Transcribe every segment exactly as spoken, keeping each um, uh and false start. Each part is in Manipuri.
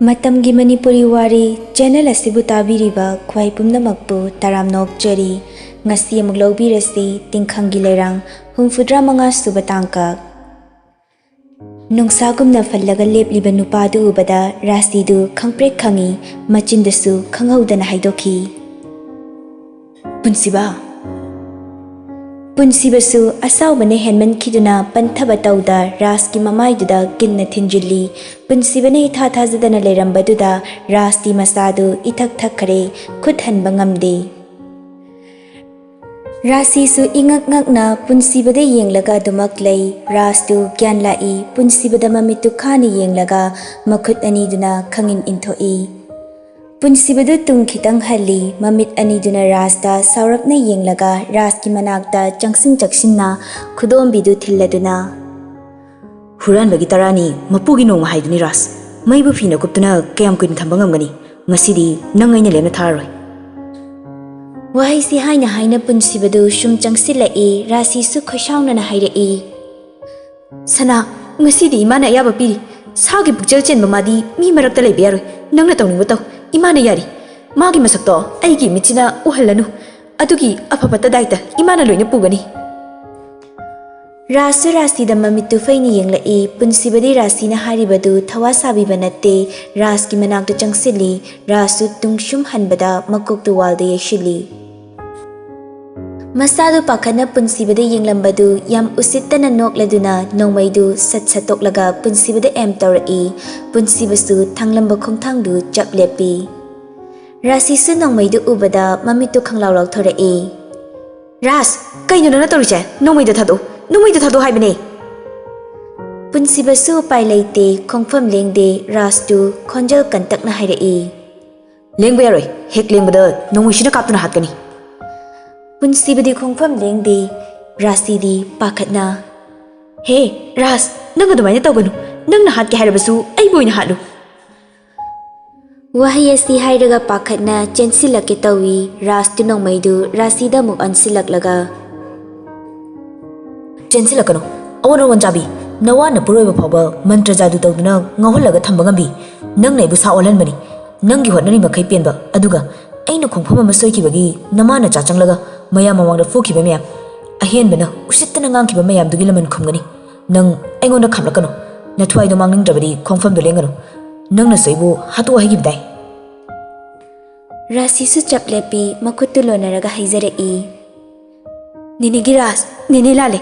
ꯃꯇꯝꯒꯤ ꯃꯅꯤꯄꯨꯔꯤ ꯋꯥꯔꯤ ꯆꯦꯅꯦꯜ ꯑꯁꯤꯕꯨ ꯇꯥꯕꯤꯔꯤꯕ ꯈ꯭ꯋꯥꯏ ꯄꯨꯝꯅꯃꯛꯄꯨ ꯇꯔꯥꯝꯅ ꯑꯣꯛꯆꯔꯤ꯫ ꯉꯁꯤ ꯑꯃꯨꯛ ꯂꯧꯕꯤꯔꯁꯤ ꯇꯤꯡꯈꯪꯒꯤ ꯂꯩꯔꯥꯡ ꯍꯨꯝꯐꯨꯇꯔꯥ ꯃꯉꯥ ꯁꯨꯕ ꯇꯥꯡꯀꯛ꯫ ꯅꯨꯡꯁꯥꯒꯨꯝꯅ ꯐꯜꯂꯒ ꯂꯦꯞꯂꯤꯕ ꯅꯨꯄꯥꯗꯨ ꯎꯕꯗ ꯔꯥꯁꯤꯗꯨ ꯈꯪꯄ꯭ꯔꯦꯛ ꯈꯪꯏ, ꯃꯆꯤꯟꯗꯁꯨ ꯈꯪꯍꯧꯗꯅ ꯍꯥꯏꯗꯣꯛꯈꯤ꯫ ꯄꯨꯟꯁꯤꯕ꯫ ꯄꯨꯟꯁꯤꯕꯁꯨ ꯑꯁꯥꯎꯕꯅ ꯍꯦꯟꯃꯟꯈꯤꯗꯨꯅ ꯄꯟꯊꯕ ꯇꯧꯗ ꯔꯥꯖꯀꯤ ꯃꯃꯥꯏꯗꯨꯗ ꯀꯤꯟꯅ ꯊꯤꯟꯖꯤꯜꯂꯤ꯫ ꯄꯨꯟꯁꯤꯕꯅ ꯏꯊꯥ ꯊꯥꯖꯗꯅ ꯂꯩꯔꯝꯕꯗꯨꯗ ꯔꯥꯖꯇꯤ ꯃꯁꯥꯗꯨ ꯏꯊꯛ ꯊꯛꯈ꯭ꯔꯦ, ꯈꯨꯠ ꯍꯟꯕ ꯉꯝꯗꯦ꯫ ꯔꯥꯁꯤꯁꯨ ꯏꯉꯛ ꯉꯛꯅ ꯄꯨꯟꯁꯤꯕꯗ ꯌꯦꯡꯂꯒ ꯑꯗꯨꯃꯛ ꯂꯩ꯫ ꯔꯥꯖꯇꯨ ꯒ꯭ꯌꯥꯟ ꯂꯥꯛꯏ꯫ ꯄꯨꯟꯁꯤꯕꯗ ꯃꯃꯤꯠꯇꯨ ꯈꯥꯅ ꯌꯦꯡꯂꯒ ꯃꯈꯨꯠ ꯑꯅꯤꯗꯨꯅ ꯈꯪꯏꯟ ꯏꯟꯊꯣꯛꯏ꯫ ꯄꯨꯟꯁꯤꯕꯗꯨ ꯇꯨꯡ ꯈꯤꯇꯪ ꯍꯜꯂꯤ꯫ ꯃꯃꯤꯠ ꯑꯅꯤꯗꯨꯅ ꯔꯥꯖꯇ ꯁꯥꯎꯔꯞꯅ ꯌꯦꯡꯂꯒ ꯔꯥꯖꯀꯤ ꯃꯅꯥꯛꯇ ꯆꯪꯁꯤꯟ ꯆꯪꯁꯤꯟꯅ ꯈꯨꯗꯣꯝꯕꯤꯗꯨ ꯊꯤꯜꯂꯗꯨꯅ, "ꯍꯨꯔꯥꯟꯕꯒꯤ ꯇꯔꯥꯅꯤ, ꯃꯄꯨꯒꯤ ꯅꯣꯡꯃ ꯍꯥꯏꯗꯨꯅꯤ ꯔꯥꯖ꯫ ꯃꯩꯕꯨ ꯐꯤꯅ ꯀꯨꯞꯇꯨꯅ ꯀꯌꯥꯝ ꯀꯨꯏꯅ ꯊꯝꯕ ꯉꯝꯒꯅꯤ? ꯉꯁꯤꯗꯤ ꯅꯪ ꯑꯩꯅ ꯂꯦꯝꯅ ꯊꯥꯔꯔꯣꯏ꯫" ꯋꯥꯍꯩꯁꯤ ꯍꯥꯏꯅ ꯍꯥꯏꯅ ꯄꯨꯟꯁꯤꯕꯗꯨ ꯁꯨꯝ ꯆꯪꯁꯤꯜꯂꯛꯏ꯫ ꯔꯥꯁꯤꯁꯨ ꯈꯣꯏꯁꯥꯎꯅꯅ ꯍꯥꯏꯔꯛꯏ, "ꯁꯅꯥ, ꯉꯁꯤꯗꯤ ꯏꯃꯥꯅ ꯑꯌꯥꯕ ꯄꯤꯔꯤ꯫ ꯁꯥꯒꯤ ꯄꯨꯛꯆꯦꯜ ꯆꯦꯟꯕ ꯃꯥꯗꯤ ꯃꯤ ꯃꯔꯛꯇ ꯂꯩꯕ ꯌꯥꯔꯣꯏ꯫ ꯅꯪꯅ ꯇꯧꯅꯤꯡꯕ ꯇꯧ, ꯏꯃꯥꯅ ꯌꯥꯔꯤ꯫ ꯃꯥꯒꯤ ꯃꯁꯛꯇꯣ ꯑꯩꯒꯤ ꯃꯤꯠꯁꯤꯅ ꯎꯍꯜꯂꯅꯨ꯫ ꯑꯗꯨꯒꯤ ꯑꯐ ꯐꯠꯇ ꯗꯥꯏꯇ ꯏꯃꯥꯅ ꯂꯣꯏꯅ ꯄꯨꯒꯅꯤ꯫" ꯔꯥꯖꯁꯨ ꯔꯥꯁꯤꯗ ꯃꯃꯤꯠꯇꯨ ꯐꯩꯅ ꯌꯦꯡꯂꯛꯏ꯫ ꯄꯨꯟꯁꯤꯕꯗꯤ ꯔꯥꯁꯤꯅ ꯍꯥꯏꯔꯤꯕꯗꯨ ꯊꯋꯥ ꯁꯥꯕꯤꯕ ꯅꯠꯇꯦ꯫ ꯔꯥꯖꯀꯤ ꯃꯅꯥꯛꯇ ꯆꯪꯁꯤꯜꯂꯤ꯫ ꯔꯥꯖꯁꯨ ꯇꯨꯡ ꯁꯨꯝ ꯍꯟꯕꯗ ꯃꯀꯣꯛꯇꯨ ꯋꯥꯜꯗ ꯌꯩꯁꯤꯜꯂꯤ꯫ ꯃꯁꯥꯗꯨ ꯄꯥꯈꯠꯅ ꯄꯨꯟꯁꯤꯕꯗ ꯌꯦꯡꯂꯝꯕꯗꯨ ꯌꯥꯝ ꯎꯁꯤꯠꯇꯅ ꯅꯣꯛꯂꯗꯨꯅ ꯅꯣꯡꯃꯩꯗꯨ ꯁꯠ ꯁꯠꯇꯣꯛꯂꯒ ꯄꯨꯟꯁꯤꯕꯗ ꯑꯦꯝ ꯇꯧꯔꯛꯏ꯫ ꯄꯨꯟꯁꯤꯕꯁꯨ ꯊꯥꯡꯂꯝꯕ ꯈꯣꯡꯊꯥꯡꯗꯨ ꯆꯞ ꯂꯦꯞꯄꯤ꯫ ꯔꯥꯁꯤꯁꯨ ꯅꯣꯡꯃꯩꯗꯨ ꯎꯕꯗ ꯃꯃꯤꯠꯇꯨ ꯈꯪꯂꯥꯎ ꯂꯥꯎꯊꯣꯔꯛꯏ꯫ "ꯔꯥꯖ, ꯀꯩꯅꯣ ꯅꯪꯅ ꯇꯧꯔꯤꯁꯦ? ꯅꯣꯡꯃꯩꯗꯣ ꯊꯥꯗꯣꯛꯎ, ꯅꯣꯡꯃꯩꯗꯣ ꯊꯥꯗꯣꯛꯎ ꯍꯥꯏꯕꯅꯦ!" ꯄꯨꯟꯁꯤꯕꯁꯨ ꯎꯄꯥꯏ ꯂꯩꯇꯦ, ꯈꯣꯡꯐꯝ ꯂꯦꯡꯗꯦ꯫ ꯔꯥꯖꯇꯨ ꯈꯣꯟꯖꯦꯜ ꯀꯟꯇꯛꯅ ꯍꯥꯏꯔꯛꯏ꯫ "ꯂꯦꯡꯕ ꯌꯥꯔꯣꯏ, ꯍꯦꯛ ꯂꯦꯡꯕꯗ ꯅꯣꯡꯃꯩꯁꯤꯅ ꯀꯥꯞꯇꯨꯅ ꯍꯥꯠꯀꯅꯤ꯫" ꯄꯨꯟꯁꯤꯕꯗꯤ ꯈꯣꯡꯐꯝ ꯂꯦꯡꯗꯦ꯫ ꯔꯥꯁꯤꯗꯤ ꯄꯥꯈꯠꯅ, "ꯍꯦ ꯔꯥꯖ, ꯅꯪ ꯑꯗꯨꯃꯥꯏꯅ ꯇꯧꯒꯅꯨ꯫ ꯅꯪꯅ ꯍꯥꯠꯀꯦ ꯍꯥꯏꯔꯕꯁꯨ ꯑꯩꯕꯨ ꯑꯣꯏꯅ ꯍꯥꯠꯂꯨ꯫" ꯋꯥꯍꯩ ꯑꯁꯤ ꯍꯥꯏꯔꯒ ꯄꯥꯈꯠꯅ ꯆꯦꯟꯁꯤꯜꯂꯛꯀꯦ ꯇꯧꯏ꯫ ꯔꯥꯖꯇꯨ ꯅꯣꯡꯃꯩꯗꯨ ꯔꯥꯁꯤꯗ ꯑꯃꯨꯛ ꯑꯣꯟꯁꯤꯜꯂꯛꯂꯒ, "ꯆꯦꯟꯁꯤꯜꯂꯛꯀꯅꯨ, ꯑꯑꯣꯟ ꯑꯑꯣꯟ ꯆꯥꯕꯤ꯫ ꯅꯋꯥ ꯅꯄꯨꯔꯣꯏꯕ ꯐꯥꯎꯕ ꯃꯟꯇ꯭ꯔ ꯖꯥꯗꯨ ꯇꯧꯗꯨꯅ ꯉꯥꯎꯍꯜꯂꯒ ꯊꯝꯕ ꯉꯝꯕꯤ꯫ ꯅꯪꯅ ꯑꯩꯕꯨ ꯁꯥ ꯑꯣꯜꯍꯟꯕꯅꯤ꯫ ꯅꯪꯒꯤ ꯍꯣꯠꯅꯔꯤ ꯃꯈꯩ ꯄꯦꯟꯕ, ꯑꯗꯨꯒ ꯑꯩꯅ ꯈꯣꯡꯐꯝ ꯑꯃ ꯁꯣꯏꯈꯤꯕꯒꯤ ꯅꯃꯥꯅ ꯆꯥ ꯆꯪꯂꯒ ꯃꯌꯥꯝ ꯃꯃꯥꯡꯗ ꯐꯨꯈꯤꯕ ꯃꯌꯥꯝ, ꯑꯍꯦꯟꯕꯅ ꯎꯁꯤꯠꯇꯅ ꯉꯥꯡꯈꯤꯕ ꯃꯌꯥꯝꯗꯨꯒꯤ ꯂꯃꯟ ꯈꯨꯝꯒꯅꯤ꯫ ꯅꯪ ꯑꯩꯉꯣꯟꯗ ꯈꯥꯝꯂꯛꯀꯅꯨ꯫ ꯅꯊ꯭ꯋꯥꯏꯗꯣ ꯃꯥꯡꯅꯤꯡꯗ꯭ꯔꯕꯗꯤ ꯈꯣꯡꯐꯝꯗꯨ ꯂꯦꯡꯒꯅꯨ꯫ ꯅꯪꯅꯁꯨ ꯑꯩꯕꯨ ꯍꯥꯠꯇꯣꯛꯑꯣ ꯍꯥꯏꯈꯤꯕꯗꯥꯏ? ꯔꯥꯁꯤꯁꯨ ꯆꯞ ꯂꯦꯞꯄꯤ, ꯃꯈꯨꯠꯇꯨ ꯂꯣꯟꯅꯔꯒ ꯍꯥꯏꯖꯔꯛꯏ꯫ "ꯅꯦꯅꯦꯒꯤ ꯔꯥꯖ, ꯅꯦꯅꯦ ꯂꯥꯜꯂꯦ꯫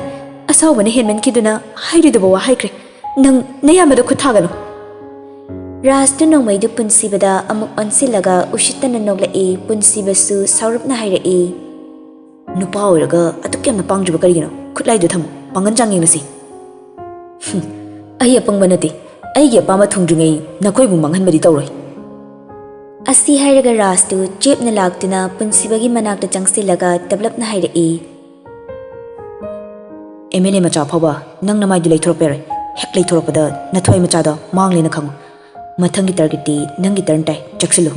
ꯑꯁꯥꯎꯕꯅ ꯍꯦꯟꯃꯟꯈꯤꯗꯨꯅ ꯍꯥꯏꯔꯣꯏꯗꯕ ꯋꯥ ꯍꯥꯏꯈ꯭ꯔꯦ꯫ ꯅꯪ ꯅꯌꯥꯝꯕꯗ ꯈꯨꯠ ꯊꯥꯒꯅꯨ꯫" ꯔꯥꯖꯇꯨ ꯅꯣꯡꯃꯩꯗꯨ ꯄꯨꯟꯁꯤꯕꯗ ꯑꯃꯨꯛ ꯑꯣꯟꯁꯤꯜꯂꯒ ꯎꯁꯤꯠꯇꯅ ꯅꯣꯛꯂꯛꯏ꯫ ꯄꯨꯟꯁꯤꯕꯁꯨ ꯁꯥꯎꯔꯞꯅ ꯍꯥꯏꯔꯛꯏ꯫ "ꯅꯨꯄꯥ ꯑꯣꯏꯔꯒ ꯑꯗꯨꯛ ꯌꯥꯝꯅ ꯄꯥꯡꯗ꯭ꯔꯤꯕ ꯀꯔꯤꯒꯤꯅꯣ? ꯈꯨꯠꯂꯥꯏꯗꯨ ꯊꯝꯃꯨ, ꯄꯥꯡꯒꯜ ꯆꯥꯡ ꯌꯦꯡꯅꯁꯤ꯫" "ꯍꯨꯝ, ꯑꯩ ꯑꯄꯪꯕ ꯅꯠꯇꯦ꯫ ꯑꯩꯒꯤ ꯑꯄꯥꯝꯕ ꯊꯨꯡꯗ꯭ꯔꯤꯉꯩ ꯅꯈꯣꯏꯕꯨ ꯃꯥꯡꯍꯟꯕꯗꯤ ꯇꯧꯔꯣꯏ꯫" ꯑꯁꯤ ꯍꯥꯏꯔꯒ ꯔꯥꯖꯇꯨ ꯆꯦꯞꯅ ꯂꯥꯛꯇꯨꯅ ꯄꯨꯟꯁꯤꯕꯒꯤ ꯃꯅꯥꯛꯇ ꯆꯪꯁꯤꯜꯂꯒ ꯇꯞꯂꯞꯅ ꯍꯥꯏꯔꯛꯏ꯫ "ꯑꯦꯝ ꯑꯦꯜ ꯑꯦ ꯃꯆꯥ ꯐꯥꯎꯕ ꯅꯪ ꯅꯃꯥꯏꯗꯨ ꯂꯩꯊꯣꯔꯛꯄ ꯌꯥꯔꯣꯏ꯫ ꯍꯦꯛ ꯂꯩꯊꯣꯔꯛꯄꯗ ꯅꯊ꯭ꯋꯥꯏ ꯃꯆꯥꯗꯣ ꯃꯥꯡꯂꯦꯅ ꯈꯪꯉꯨ꯫ ꯃꯊꯪꯒꯤ ꯇꯥꯔꯒꯦꯠꯇꯤ ꯅꯪꯒꯤ ꯇꯔꯟ ꯇꯥꯏ, ꯆꯦꯛꯁꯤꯜꯂꯨ꯫"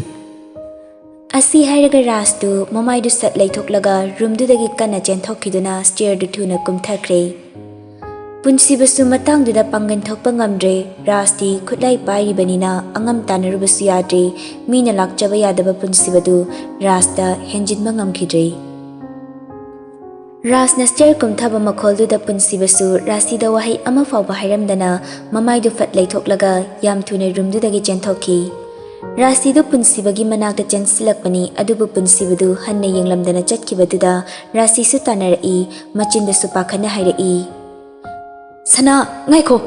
ꯑꯁꯤ ꯍꯥꯏꯔꯒ ꯔꯥꯖꯇꯨ ꯃꯃꯥꯏꯗꯨ ꯁꯠ ꯂꯩꯊꯣꯛꯂꯒ ꯔꯨꯝꯗꯨꯗꯒꯤ ꯀꯟꯅ ꯆꯦꯟꯊꯣꯛꯈꯤꯗꯨꯅ ꯁ꯭ꯇꯦꯌꯔꯗꯨ ꯊꯨꯅ ꯀꯨꯝꯊꯈ꯭ꯔꯦ꯫ ꯄꯨꯟꯁꯤꯕꯁꯨ ꯃꯇꯥꯡꯗꯨꯗ ꯄꯥꯡꯒꯟ ꯊꯣꯛꯄ ꯉꯝꯗ꯭ꯔꯦ꯫ ꯔꯥꯖꯇꯤ ꯈꯨꯠꯂꯥꯏ ꯄꯥꯏꯔꯤꯕꯅꯤꯅ ꯑꯉꯝ ꯇꯥꯟꯅꯔꯨꯕꯁꯨ ꯌꯥꯗ꯭ꯔꯦ꯫ ꯃꯤꯅ ꯂꯥꯛꯆꯕ ꯌꯥꯗꯕ ꯄꯨꯟꯁꯤꯕꯗꯨ ꯔꯥꯖꯇ ꯍꯦꯟꯖꯤꯟꯕ ꯉꯝꯈꯤꯗ꯭ꯔꯦ꯫ ꯔꯥꯖꯅ ꯁ꯭ꯇꯦꯌꯔ ꯀꯨꯝꯊꯕ ꯃꯈꯣꯜꯗꯨꯗ ꯄꯨꯟꯁꯤꯕꯁꯨ ꯔꯥꯁꯤꯗ ꯋꯥꯍꯩ ꯑꯃ ꯐꯥꯎꯕ ꯍꯥꯏꯔꯝꯗꯅ ꯃꯃꯥꯏꯗꯨ ꯐꯠ ꯂꯩꯊꯣꯛꯂꯒ ꯌꯥꯝ ꯊꯨꯅ ꯔꯨꯝꯗꯨꯗꯒꯤ ꯆꯦꯟꯊꯣꯛꯈꯤ꯫ ꯔꯥꯁꯤꯗꯨ ꯄꯨꯟꯁꯤꯕꯒꯤ ꯃꯅꯥꯛꯇ ꯆꯦꯟꯁꯤꯜꯂꯛꯄꯅꯤ, ꯑꯗꯨꯕꯨ ꯄꯨꯟꯁꯤꯕꯗꯨ ꯍꯟꯅ ꯌꯦꯡꯂꯝꯗꯅ ꯆꯠꯈꯤꯕꯗꯨꯗ ꯔꯥꯁꯤꯁꯨ ꯇꯥꯟꯅꯔꯛꯏ꯫ ꯃꯆꯤꯟꯗꯁꯨ ꯄꯥꯈꯠꯅ ꯍꯥꯏꯔꯛꯏ, "ꯁꯅꯥ, ꯉꯥꯏꯈꯣ!"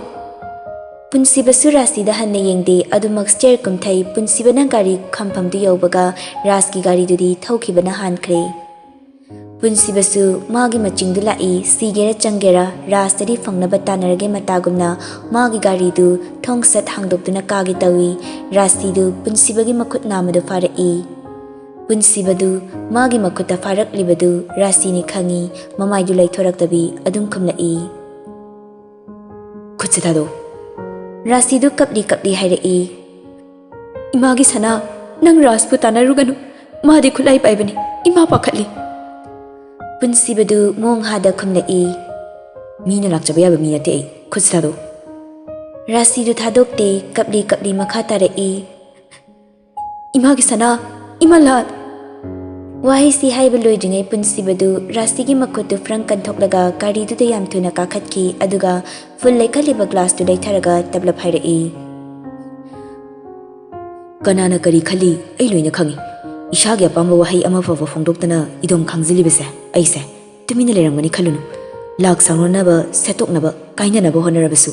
ꯄꯨꯟꯁꯤꯕꯁꯨ ꯔꯥꯁꯤꯗ ꯍꯟꯅ ꯌꯦꯡꯗꯦ, ꯑꯗꯨꯃꯛ ꯁ꯭ꯇꯦꯌꯔ ꯀꯨꯝꯊꯩ꯫ ꯄꯨꯟꯁꯤꯕꯅ ꯒꯥꯔꯤ ꯈꯝꯐꯝꯗꯨ ꯌꯧꯕꯒ ꯔꯥꯖꯀꯤ ꯒꯥꯔꯤꯗꯨꯗꯤ ꯊꯧꯈꯤꯕꯅ ꯍꯥꯟꯈ꯭ꯔꯦ꯫ ꯄꯨꯟꯁꯤꯕꯁꯨ ꯃꯥꯒꯤ ꯃꯆꯤꯡꯗꯨ ꯂꯥꯛꯏ꯫ ꯁꯤꯒꯦꯔꯥ ꯆꯪꯒꯦꯔꯥ ꯔꯥꯖꯇꯗꯤ ꯐꯪꯅꯕ ꯇꯥꯟꯅꯔꯒꯦ ꯃꯇꯥꯒꯨꯝꯅ ꯃꯥꯒꯤ ꯒꯥꯔꯤꯗꯨ ꯊꯣꯡ ꯁꯠ ꯍꯥꯡꯗꯣꯛꯇꯨꯅ ꯀꯥꯒꯦ ꯇꯧꯏ꯫ ꯔꯥꯁꯤꯗꯨ ꯄꯨꯟꯁꯤꯕꯒꯤ ꯃꯈꯨꯠ ꯅꯥꯝꯃꯗꯨ ꯐꯥꯔꯛꯏ꯫ ꯄꯨꯟꯁꯤꯕꯗꯨ ꯃꯥꯒꯤ ꯃꯈꯨꯠꯇ ꯐꯥꯔꯛꯂꯤꯕꯗꯨ ꯔꯥꯁꯤꯅꯤ ꯈꯪꯏ꯫ ꯃꯃꯥꯏꯗꯨ ꯂꯩꯊꯣꯔꯛꯇꯕꯤ ꯑꯗꯨꯝ ꯈꯨꯝꯂꯛꯏ, "ꯈꯨꯠꯁꯦ ꯊꯥꯗꯣꯛꯎ꯫" ꯔꯥꯁꯤꯗꯨ ꯀꯞꯂꯤ ꯀꯞꯂꯤ ꯍꯥꯏꯔꯛꯏ, "ꯏꯃꯥꯒꯤ ꯁꯅꯥ, ꯅꯪ ꯔꯥꯖꯄꯨ ꯇꯥꯟꯅꯔꯨꯒꯅꯨ꯫ ꯃꯥꯗꯤ ꯈꯨꯠꯂꯥꯏ ꯄꯥꯏꯕꯅꯤ꯫ ꯏꯃꯥ ꯄꯥꯈꯠꯂꯤ꯫" ꯄꯨꯟꯁꯤꯕꯗꯨ ꯃꯣꯡ ꯍꯥꯗ ꯈꯨꯝꯂꯛꯏ, "ꯃꯤꯅ ꯂꯥꯛꯆꯕ ꯌꯥꯕ ꯃꯤ ꯅꯠꯇꯦ ꯑꯩ꯫ ꯈꯨꯠꯁꯤ ꯊꯥꯗꯣꯛꯎ꯫ ꯔꯥꯁꯤꯗꯨ ꯊꯥꯗꯣꯛꯇꯦ, ꯀꯞꯂꯤ ꯀꯞꯂꯤ ꯃꯈꯥ ꯇꯥꯔꯛꯏ꯫ "ꯏꯃꯥꯒꯤ ꯁꯅꯥ, ꯏꯃꯥ ꯂꯥꯟ!" ꯋꯥꯍꯩꯁꯤ ꯍꯥꯏꯕ ꯂꯣꯏꯗ꯭ꯔꯤꯉꯩ ꯄꯨꯟꯁꯤꯕꯗꯨ ꯔꯥꯁꯤꯒꯤ ꯃꯈꯨꯠꯇꯨ ꯐ꯭ꯔꯪ ꯀꯟꯊꯣꯛꯂꯒ ꯒꯥꯔꯤꯗꯨꯗ ꯌꯥꯝ ꯊꯨꯅ ꯀꯥꯈꯠꯈꯤ, ꯑꯗꯨꯒ ꯐꯨꯜ ꯂꯩꯈꯠꯂꯤꯕ ꯒ꯭ꯂꯥꯁꯇꯨ ꯂꯩꯊꯔꯒ ꯇꯞꯂꯞ ꯍꯥꯏꯔꯛꯏ꯫ "ꯀꯅꯥꯅ ꯀꯔꯤ ꯈꯜꯂꯤ ꯑꯩ ꯂꯣꯏꯅ ꯈꯪꯏ꯫ ꯏꯁꯥꯒꯤ ꯑꯄꯥꯝꯕ ꯋꯥꯍꯩ ꯑꯃ ꯐꯥꯎꯕ ꯐꯣꯡꯗꯣꯛꯇꯅ ꯏꯗꯣꯝ ꯈꯥꯡꯖꯤꯜꯂꯤꯕꯁꯦ ꯑꯩꯁꯦ ꯇꯨꯃꯤꯟꯅ ꯂꯩꯔꯝꯒꯅꯤ ꯈꯜꯂꯨꯅꯨ꯫ ꯂꯥꯛ ꯁꯥꯡꯅꯅꯕ, ꯁꯦꯠꯇꯣꯛꯅꯕ, ꯀꯥꯏꯅꯅꯕ ꯍꯣꯠꯅꯔꯕꯁꯨ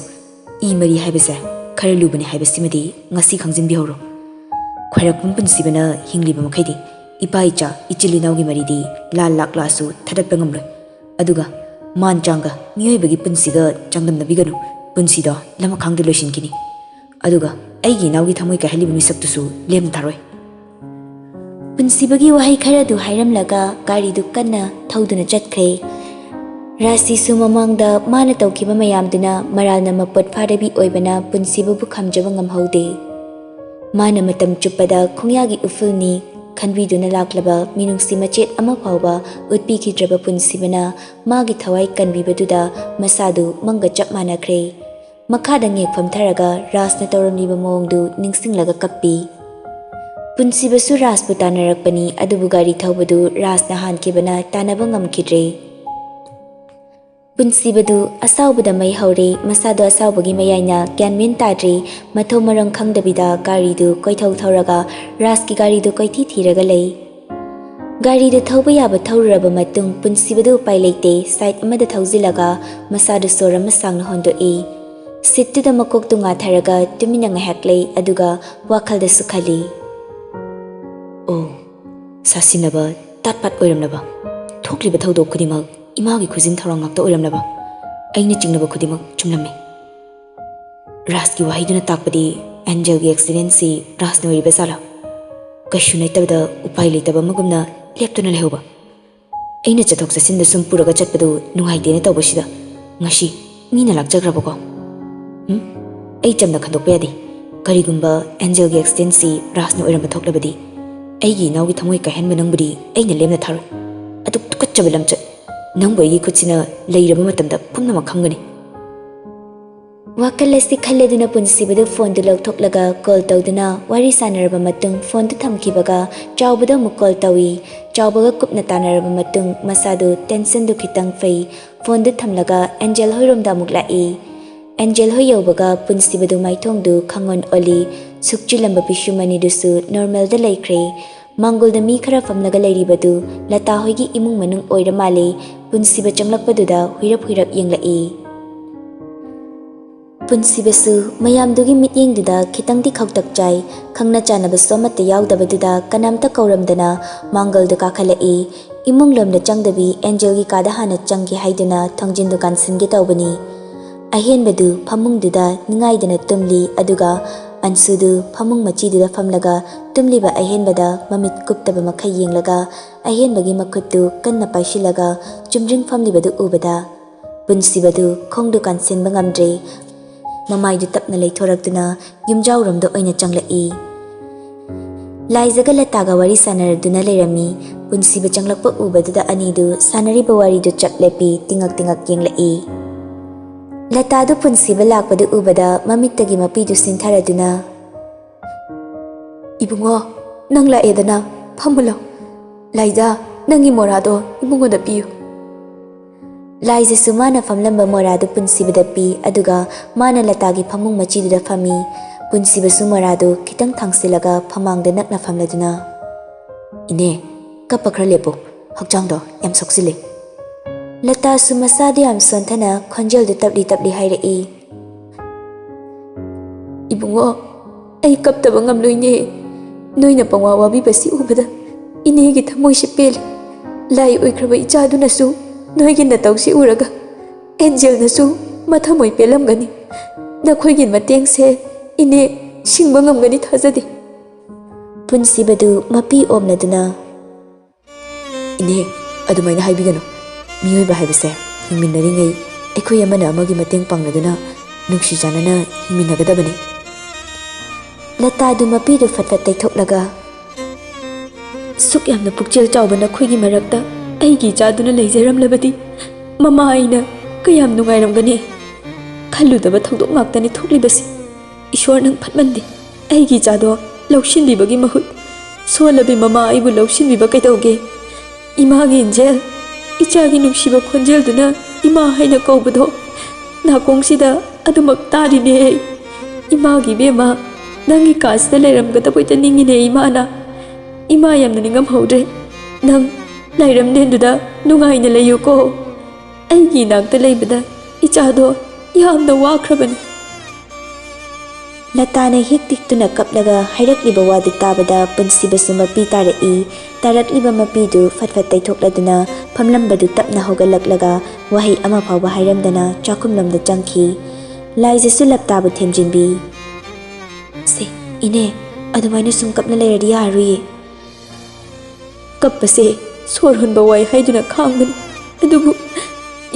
ꯏ ꯃꯔꯤ ꯍꯥꯏꯕꯁꯦ ꯈꯔ ꯂꯨꯕꯅꯤ ꯍꯥꯏꯕꯁꯤꯃꯗꯤ ꯉꯁꯤ ꯈꯪꯖꯤꯟꯕꯤꯍꯧꯔꯣ꯫ ꯈ꯭ꯋꯥꯏꯔꯥꯛꯄꯝ ꯄꯨꯟꯁꯤꯕꯅ ꯍꯤꯡꯂꯤꯕ ꯃꯈꯩꯗꯤ ꯏꯄꯥ ꯏꯆꯥ, ꯏꯆꯤꯜ ꯏꯅꯥꯎꯒꯤ ꯃꯔꯤꯗꯤ ꯂꯥꯟ ꯂꯥꯛꯂꯁꯨ ꯊꯥꯗꯠꯄ ꯉꯝꯂꯣꯏ꯫ ꯑꯗꯨꯒ ꯃꯥꯟ ꯆꯥꯡꯒ ꯃꯤꯑꯣꯏꯕꯒꯤ ꯄꯨꯟꯁꯤꯒ ꯆꯥꯡꯗꯝꯅꯕꯤꯒꯅꯨ꯫ ꯄꯨꯟꯁꯤꯗꯣ ꯂꯃꯈꯥꯡꯗ ꯂꯣꯏꯁꯤꯟꯈꯤꯅꯤ꯫ ꯑꯗꯨꯒ ꯑꯩꯒꯤ ꯏꯅꯥꯎꯒꯤ ꯊꯃꯣꯏ ꯀꯥꯏꯍꯜꯂꯤꯕ ꯃꯤꯁꯛꯇꯨꯁꯨ ꯂꯦꯝꯅ ꯊꯥꯔꯣꯏ꯫" ꯄꯨꯟꯁꯤꯕꯒꯤ ꯋꯥꯍꯩ ꯈꯔꯗꯨ ꯍꯥꯏꯔꯝꯂꯒ ꯒꯥꯔꯤꯗꯨ ꯀꯟꯅ ꯊꯧꯗꯨꯅ ꯆꯠꯈ꯭ꯔꯦ꯫ ꯔꯥꯁꯤꯁꯨ ꯃꯃꯥꯡꯗ ꯃꯥꯅ ꯇꯧꯈꯤꯕ ꯃꯌꯥꯝꯗꯨꯅ ꯃꯔꯥꯜꯅ ꯃꯄꯣꯠ ꯐꯥꯗꯕꯤ ꯑꯣꯏꯕꯅ ꯄꯨꯟꯁꯤꯕꯕꯨ ꯈꯥꯝꯖꯕ ꯉꯝꯍꯧꯗꯦ꯫ ꯃꯥꯅ ꯃꯇꯝ ꯆꯨꯞꯄꯗ ꯈꯣꯡꯌꯥꯒꯤ ꯎꯐꯨꯜꯅꯤ ꯈꯟꯕꯤꯗꯨꯅ ꯂꯥꯛꯂꯕ ꯃꯤꯅꯨꯡꯁꯤ ꯃꯆꯦꯠ ꯑꯃ ꯐꯥꯎꯕ ꯎꯠꯄꯤꯈꯤꯗ꯭ꯔꯕ ꯄꯨꯟꯁꯤꯕꯅ ꯃꯥꯒꯤ ꯊꯋꯥꯏ ꯀꯟꯕꯤꯕꯗꯨꯗ ꯃꯁꯥꯗꯨ ꯃꯪꯒ ꯆꯞ ꯃꯥꯟꯅꯈ꯭ꯔꯦ꯫ ꯃꯈꯥꯗ ꯉꯦꯛ ꯐꯝꯊꯔꯒ ꯔꯥꯖꯅ ꯇꯧꯔꯝꯂꯤꯕ ꯃꯑꯣꯡꯗꯨ ꯅꯤꯡꯁꯤꯡꯂꯒ ꯀꯞꯄꯤ꯫ ꯄꯨꯟꯁꯤꯕꯁꯨ ꯔꯥꯖꯄꯨ ꯇꯥꯟꯅꯔꯛꯄꯅꯤ, ꯑꯗꯨꯕꯨ ꯒꯥꯔꯤ ꯊꯧꯕꯗꯨ ꯔꯥꯖꯅ ꯍꯥꯟꯈꯤꯕꯅ ꯇꯥꯟꯅꯕ ꯉꯝꯈꯤꯗ꯭ꯔꯦ꯫ ꯄꯨꯟꯁꯤꯕꯗꯨ ꯑꯁꯥꯎꯕꯗ ꯃꯩ ꯍꯧꯔꯦ, ꯃꯁꯥꯗꯣ ꯑꯁꯥꯎꯕꯒꯤ ꯃꯌꯥꯏꯅ ꯒ꯭ꯌꯥꯟ ꯃꯦꯟ ꯇꯥꯗ꯭ꯔꯦ, ꯃꯊꯣꯡ ꯃꯔꯝ ꯈꯪꯗꯕꯤꯗ ꯒꯥꯔꯤꯗꯨ ꯀꯣꯏꯊꯧ ꯊꯧꯔꯒ ꯔꯥꯖꯀꯤ ꯒꯥꯔꯤꯗꯨ ꯀꯣꯏꯊꯤ ꯊꯤꯔꯒ ꯂꯩ꯫ ꯒꯥꯔꯤꯗꯨ ꯊꯧꯕ ꯌꯥꯕ ꯊꯧꯔꯨꯔꯕ ꯃꯇꯨꯡ ꯄꯨꯟꯁꯤꯕꯗꯨ ꯎꯄꯥꯏ ꯂꯩꯇꯦ, ꯁꯥꯏꯠ ꯑꯃꯗ ꯊꯧꯖꯤꯜꯂꯒ ꯃꯁꯥꯗꯨ ꯁꯣꯔ ꯑꯃ ꯁꯥꯡꯅ ꯍꯣꯟꯗꯣꯛꯏ꯫ ꯁꯤꯠꯇꯨꯗ ꯃꯀꯣꯛꯇꯨ ꯉꯥꯊꯔꯒ ꯇꯨꯃꯤꯟꯅ ꯉꯥꯏꯍꯥꯛ ꯂꯩ, ꯑꯗꯨꯒ ꯋꯥꯈꯜꯗꯁꯨ ꯈꯜꯂꯤ, "ꯑꯣ, ꯁꯥꯁꯤꯟꯅꯕ ꯇꯥꯠ ꯄꯥꯠ ꯑꯣꯏꯔꯝꯂꯕ, ꯊꯣꯛꯂꯤꯕ ꯊꯧꯗꯣꯛ ꯈꯨꯗꯤꯡꯃꯛ ꯏꯃꯥꯒꯤ ꯈꯨꯖꯤꯟ ꯊꯧꯔꯥꯡ ꯉꯥꯛꯇ ꯑꯣꯏꯔꯝꯂꯕ, ꯑꯩꯅ ꯆꯤꯡꯅꯕ ꯈꯨꯗꯤꯡꯃꯛ ꯆꯨꯝꯂꯝꯃꯤ꯫ ꯔꯥꯖꯀꯤ ꯋꯥꯍꯩꯗꯨꯅ ꯇꯥꯛꯄꯗꯤ ꯑꯦꯟꯖꯦꯜꯒꯤ ꯑꯦꯛꯁꯤꯗꯦꯟꯁꯤ ꯔꯥꯖꯅ ꯑꯣꯏꯔꯤꯕ ꯖꯥꯠꯂꯥ? ꯀꯩꯁꯨ ꯅꯠꯇꯕꯗ ꯎꯄꯥꯏ ꯂꯩꯇꯕ ꯑꯃꯒꯨꯝꯅ ꯂꯦꯞꯇꯨꯅ ꯂꯩꯍꯧꯕ꯫ ꯑꯩꯅ ꯆꯠꯊꯣꯛ ꯆꯠꯁꯤꯟꯗ ꯁꯨꯝ ꯄꯨꯔꯒ ꯆꯠꯄꯗꯨ ꯅꯨꯡꯉꯥꯏꯇꯦꯅ ꯇꯧꯕꯁꯤꯗ ꯉꯁꯤ ꯃꯤꯅ ꯂꯥꯛꯆꯈ꯭ꯔꯕꯀꯣ? ꯎꯝ? ꯑꯩ ꯆꯝꯅ ꯈꯟꯗꯣꯛꯄ ꯌꯥꯗꯦ꯫ ꯀꯔꯤꯒꯨꯝꯕ ꯑꯦꯟꯖꯦꯜꯒꯤ ꯑꯦꯛꯁꯤꯗꯦꯟꯁꯤ ꯔꯥꯖꯅ ꯑꯣꯏꯔꯝꯕ ꯊꯣꯛꯂꯕꯗꯤ ꯑꯩꯒꯤ ꯏꯅꯥꯎꯒꯤ ꯊꯃꯣꯏ ꯀꯥꯏꯍꯟꯕ ꯅꯪꯕꯨꯗꯤ ꯑꯩꯅ ꯂꯦꯝꯅ ꯊꯥꯔꯣꯏ꯫ ꯑꯗꯨꯛ ꯇꯨꯀꯠꯆꯕ ꯂꯝꯆꯠ! ꯅꯪꯕꯨ ꯑꯩꯒꯤ ꯈꯨꯠꯁꯤꯅ ꯂꯩꯔꯕ ꯃꯇꯝꯗ ꯄꯨꯝꯅꯃꯛ ꯈꯪꯒꯅꯤ꯫" ꯋꯥꯈꯜ ꯑꯁꯤ ꯈꯜꯂꯗꯨꯅ ꯄꯨꯟꯁꯤꯕꯗꯨ ꯐꯣꯟꯗꯨ ꯂꯧꯊꯣꯛꯂꯒ ꯀꯣꯜ ꯇꯧꯗꯨꯅ ꯋꯥꯔꯤ ꯁꯥꯟꯅꯔꯕ ꯃꯇꯨꯡ ꯐꯣꯟꯗꯨ ꯊꯝꯈꯤꯕꯒ ꯆꯥꯎꯕꯗ ꯑꯃꯨꯛ ꯀꯣꯜ ꯇꯧꯏ꯫ ꯆꯥꯎꯕꯒ ꯀꯨꯞꯅ ꯇꯥꯟꯅꯔꯕ ꯃꯇꯨꯡ ꯃꯁꯥꯗꯨ ꯇꯦꯟꯁꯟꯗꯨ ꯈꯤꯇꯪ ꯐꯩ꯫ ꯐꯣꯟꯗꯨ ꯊꯝꯂꯒ ꯑꯦꯟꯖꯦꯜ ꯍꯣꯏꯔꯣꯝꯗ ꯑꯃꯨꯛ ꯂꯥꯛꯏ꯫ ꯑꯦꯟꯖꯦꯜ ꯍꯣꯏ ꯌꯧꯕꯒ ꯄꯨꯟꯁꯤꯕꯗꯨ ꯃꯥꯏꯊꯣꯡꯗꯨ ꯈꯪꯑꯣꯟ ꯑꯣꯜꯂꯤ꯫ ꯁꯨꯛꯆꯤꯜꯂꯝꯕ ꯄꯤꯁꯨꯝ ꯑꯅꯤꯗꯨꯁꯨ ꯅꯣꯔꯃꯦꯜꯗ ꯂꯩꯈ꯭ꯔꯦ꯫ ꯃꯥꯡꯒꯣꯜꯗ ꯃꯤ ꯈꯔ ꯐꯝꯂꯒ ꯂꯩꯔꯤꯕꯗꯨ ꯂꯇꯥ ꯍꯣꯏꯒꯤ ꯏꯃꯨꯡ ꯃꯅꯨꯡ ꯑꯣꯏꯔ ꯃꯥꯜꯂꯦ꯫ ꯄꯨꯟꯁꯤꯕ ꯆꯪꯂꯛꯄꯗꯨꯗ ꯍꯨꯏꯔꯞ ꯍꯨꯏꯔꯞ ꯌꯦꯡꯂꯛꯏ꯫ ꯄꯨꯟꯁꯤꯕꯁꯨ ꯃꯌꯥꯝꯗꯨꯒꯤ ꯃꯤꯠꯌꯦꯡꯗꯨꯗ ꯈꯤꯇꯪꯗꯤ ꯈꯧꯇꯛ ꯆꯥꯏ꯫ ꯈꯪꯅ ꯆꯥꯟꯅꯕꯁꯨ ꯑꯃꯠꯇ ꯌꯥꯎꯗꯕꯗꯨꯗ ꯀꯅꯥꯝꯇ ꯀꯧꯔꯝꯗꯅ ꯃꯥꯡꯒꯣꯜꯗꯨ ꯀꯥꯈꯠꯂꯛꯏ꯫ ꯏꯃꯨꯡ ꯂꯣꯝꯗ ꯆꯪꯗꯕꯤ ꯑꯦꯟꯖꯦꯜꯒꯤ ꯀꯥꯗ ꯍꯥꯟꯅ ꯆꯪꯒꯦ ꯍꯥꯏꯗꯨꯅ ꯊꯣꯡꯖꯤꯟꯗꯨ ꯀꯥꯟꯁꯤꯟꯒꯦ ꯇꯧꯕꯅꯤ꯫ ꯑꯍꯦꯟꯕꯗꯨ ꯐꯃꯨꯡꯗꯨꯗ ꯅꯤꯡꯉꯥꯏꯗꯅ ꯇꯨꯝꯂꯤ, ꯑꯗꯨꯒ ꯑꯟꯁꯨꯗꯨ ꯐꯃꯨꯡ ꯃꯆꯤꯗꯨꯗ ꯐꯝꯂꯒ ꯇꯨꯝꯂꯤꯕ ꯑꯍꯦꯟꯕꯗ ꯃꯃꯤꯠ ꯀꯨꯞꯇꯕ ꯃꯈꯩ ꯌꯦꯡꯂꯒ ꯑꯍꯦꯟꯕꯒꯤ ꯃꯈꯨꯠꯇꯨ ꯀꯟꯅ ꯄꯥꯏꯁꯤꯜꯂꯒ ꯆꯨꯝꯗ꯭ꯔꯤꯡ ꯐꯝꯂꯤꯕꯗꯨ ꯎꯕꯗ ꯄꯨꯟꯁꯤꯕꯗꯨ ꯈꯣꯡꯗꯨ ꯀꯥꯟꯁꯤꯟꯕ ꯉꯝꯗ꯭ꯔꯦ꯫ ꯃꯃꯥꯏꯗꯨ ꯇꯞꯅ ꯂꯩꯊꯣꯔꯛꯇꯨꯅ ꯌꯨꯝꯖꯥꯎꯔꯣꯝꯗ ꯑꯣꯏꯅ ꯆꯪꯂꯛꯏ꯫ ꯂꯥꯏꯖꯒ ꯂꯇꯥꯒ ꯋꯥꯔꯤ ꯁꯥꯟꯅꯔꯗꯨꯅ ꯂꯩꯔꯝꯃꯤ꯫ ꯄꯨꯟꯁꯤꯕ ꯆꯪꯂꯛꯄ ꯎꯕꯗꯨꯗ ꯑꯅꯤꯗꯨ ꯁꯥꯟꯅꯔꯤꯕ ꯋꯥꯔꯤꯗꯨ ꯆꯞ ꯂꯦꯞꯄꯤ, ꯇꯤꯉꯛ ꯇꯤꯉꯛ ꯌꯦꯡꯂꯛꯏ꯫ ꯂꯇꯥꯗꯨ ꯄꯨꯟꯁꯤꯕ ꯂꯥꯛꯄꯗꯨ ꯎꯕꯗ ꯃꯃꯤꯠꯇꯒꯤ ꯃꯄꯤꯗꯨ ꯁꯤꯟꯊꯔꯗꯨꯅ, "ꯏꯕꯨꯡꯉꯣ, ꯅꯪ ꯂꯥꯛꯑꯦꯗꯅ, ꯐꯝꯃꯨ ꯂꯥꯎ꯫ ꯂꯥꯏꯖꯥ, ꯅꯪꯒꯤ ꯃꯣꯔꯥꯗꯣ ꯏꯕꯨꯡꯉꯣꯗ ꯄꯤꯌꯨ꯫" ꯂꯥꯏꯖꯁꯨ ꯃꯥꯅ ꯐꯝꯂꯝꯕ ꯃꯣꯔꯥꯗꯨ ꯄꯨꯟꯁꯤꯕꯗ ꯄꯤ, ꯑꯗꯨꯒ ꯃꯥꯅ ꯂꯇꯥꯒꯤ ꯐꯃꯨꯡ ꯃꯆꯤꯗꯨꯗ ꯐꯝꯃꯤ꯫ ꯄꯨꯟꯁꯤꯕꯁꯨ ꯃꯣꯔꯥꯗꯨ ꯈꯤꯇꯪ ꯊꯥꯡꯁꯤꯜꯂꯒ ꯐꯃꯥꯡꯗ ꯅꯛꯅ ꯐꯝꯂꯗꯨꯅ, "ꯏꯅꯦ, ꯀꯞꯄ ꯈꯔ ꯂꯦꯞꯄꯨ, ꯍꯛꯆꯥꯡꯗꯣ ꯌꯥꯝ ꯁꯣꯛꯆꯤꯜꯂꯦ꯫" ꯂꯇꯥꯁꯨ ꯃꯁꯥꯗꯨ ꯌꯥꯝ ꯁꯣꯟꯊꯅ ꯈꯣꯟꯖꯦꯜꯗꯨ ꯇꯞꯂꯤ ꯇꯞꯂꯤ ꯍꯥꯏꯔꯛꯏ꯫ "ꯏꯕꯨꯡꯉꯣ, ꯑꯩ ꯀꯞꯇꯕ ꯉꯝꯂꯣꯏꯅꯦ꯫ ꯅꯣꯏꯅ ꯄꯪꯋꯥ ꯋꯥꯕꯤꯕꯁꯤ ꯎꯕꯗ ꯏꯅꯦꯒꯤ ꯊꯃꯣꯏꯁꯤ ꯄꯦꯜꯂꯤ꯫ ꯂꯥꯏ ꯑꯣꯏꯈ꯭ꯔꯕ ꯏꯆꯥꯗꯨꯅꯁꯨ ꯅꯣꯏꯒꯤ ꯅꯇꯧꯁꯤ ꯎꯔꯒ ꯑꯦꯟꯖꯦꯜꯅꯁꯨ ꯃꯊꯃꯣꯏ ꯄꯦꯜꯂꯝꯒꯅꯤ꯫ ꯅꯈꯣꯏꯒꯤ ꯃꯇꯦꯡꯁꯦ ꯏꯅꯦ ꯁꯤꯡꯕ ꯉꯝꯒꯅꯤ ꯊꯥꯖꯗꯦ꯫" ꯄꯨꯟꯁꯤꯕꯗꯨ ꯃꯄꯤ ꯑꯣꯝꯂꯗꯨꯅ, "ꯏꯅꯦ, ꯑꯗꯨꯃꯥꯏꯅ ꯍꯥꯏꯕꯤꯒꯅꯨ꯫ ꯃꯤꯑꯣꯏꯕ ꯍꯥꯏꯕꯁꯦ ꯍꯤꯡꯃꯤꯟꯅꯔꯤꯉꯩ ꯑꯩꯈꯣꯏ ꯑꯃꯅ ꯑꯃꯒꯤ ꯃꯇꯦꯡ ꯄꯥꯡꯅꯗꯨꯅ ꯅꯨꯡꯁꯤ ꯆꯥꯟꯅꯅ ꯍꯤꯡꯃꯤꯟꯅꯒꯗꯕꯅꯤ꯫" ꯂꯇꯥꯗꯨ ꯃꯄꯤꯗꯨ ꯐꯠ ꯐꯠ ꯇꯩꯊꯣꯛꯂꯒ, "ꯁꯨꯛ ꯌꯥꯝꯅ ꯄꯨꯛꯆꯦꯜ ꯆꯥꯎꯕ ꯅꯈꯣꯏꯒꯤ ꯃꯔꯛꯇ ꯑꯩꯒꯤ ꯏꯆꯥꯗꯨꯅ ꯂꯩꯖꯔꯝꯂꯕꯗꯤ ꯃꯃꯥ ꯑꯩꯅ ꯀꯌꯥꯝ ꯅꯨꯡꯉꯥꯏꯔꯝꯒꯅꯤ꯫ ꯈꯜꯂꯨꯗꯕ ꯊꯧꯗꯣꯛ ꯉꯥꯛꯇꯅꯤ ꯊꯣꯛꯂꯤꯕꯁꯤ꯫ ꯏꯁꯣꯔ, ꯅꯪ ꯐꯠꯃꯟꯗꯦ꯫ ꯑꯩꯒꯤ ꯏꯆꯥꯗꯣ ꯂꯧꯁꯤꯟꯕꯤꯕꯒꯤ ꯃꯍꯨꯠ ꯁꯣꯜꯂꯕꯤ ꯃꯃꯥ ꯑꯩꯕꯨ ꯂꯧꯁꯤꯟꯕꯤꯕ ꯀꯩꯗꯧꯒꯦ? ꯏꯃꯥꯒꯤ ꯑꯦꯟꯖꯦꯜ, ꯏꯆꯥꯒꯤ ꯅꯨꯡꯁꯤꯕ ꯈꯣꯟꯖꯦꯜꯗꯨꯅ ꯏꯃꯥ ꯍꯥꯏꯅ ꯀꯧꯕꯗꯣ ꯅꯥꯀꯣꯡꯁꯤꯗ ꯑꯗꯨꯃꯛ ꯇꯥꯔꯤꯅꯦ ꯑꯩ꯫ ꯏꯃꯥꯒꯤ ꯏꯕꯦꯝꯃ, ꯅꯪꯒꯤ ꯀꯥꯁꯤꯗ ꯂꯩꯔꯝꯒꯗꯕꯣꯏꯗ ꯅꯤꯡꯉꯤꯅꯦ ꯏꯃꯥꯅ꯫ ꯏꯃꯥ, ꯌꯥꯝꯅ ꯅꯤꯡꯉꯝꯍꯧꯗ꯭ꯔꯦ꯫ ꯅꯪ ꯂꯥꯏꯔꯝꯂꯦꯟꯗꯨꯗ ꯅꯨꯡꯉꯥꯏꯅ ꯂꯩꯌꯨꯀꯣ꯫ ꯑꯩꯒꯤ ꯏꯅꯥꯛꯇ ꯂꯩꯕꯗ ꯏꯆꯥꯗꯣ ꯌꯥꯝꯅ ꯋꯥꯈ꯭ꯔꯕꯅꯤ꯫ ꯂꯇꯥꯅ ꯍꯤꯛ ꯇꯤꯛꯇꯨꯅ ꯀꯞꯂꯒ ꯍꯥꯏꯔꯛꯂꯤꯕ ꯋꯥꯗꯨ ꯇꯥꯕꯗ ꯄꯨꯟꯁꯤꯕꯁꯨ ꯃꯄꯤ ꯇꯥꯔꯛꯏ꯫ ꯇꯥꯔꯛꯂꯤꯕ ꯃꯄꯤꯗꯨ ꯐꯠ ꯐꯠ ꯇꯩꯊꯣꯛꯂꯗꯨꯅ ꯐꯝꯂꯝꯕꯗꯨ ꯇꯞꯅ ꯍꯧꯒꯠꯂꯛꯂꯒ ꯋꯥꯍꯩ ꯑꯃ ꯐꯥꯎꯕ ꯍꯥꯏꯔꯝꯗꯅ ꯆꯥꯛꯈꯨꯝꯂꯣꯝꯗ ꯆꯪꯈꯤ꯫ ꯂꯥꯏꯖꯁꯨ ꯂꯇꯥꯕꯨ ꯊꯦꯝꯖꯤꯟꯕꯤ꯫ "ꯁꯦ, ꯏꯅꯦ, ꯑꯗꯨꯃꯥꯏꯅ ꯁꯨꯝ ꯀꯞꯅ ꯂꯩꯔꯗꯤ ꯌꯥꯔꯣꯏꯌꯦ꯫ ꯀꯞꯄꯁꯦ ꯁꯣꯔ ꯍꯣꯟꯕ ꯋꯥꯏ ꯍꯥꯏꯗꯨꯅ ꯈꯥꯡꯕꯅꯤ, ꯑꯗꯨꯕꯨ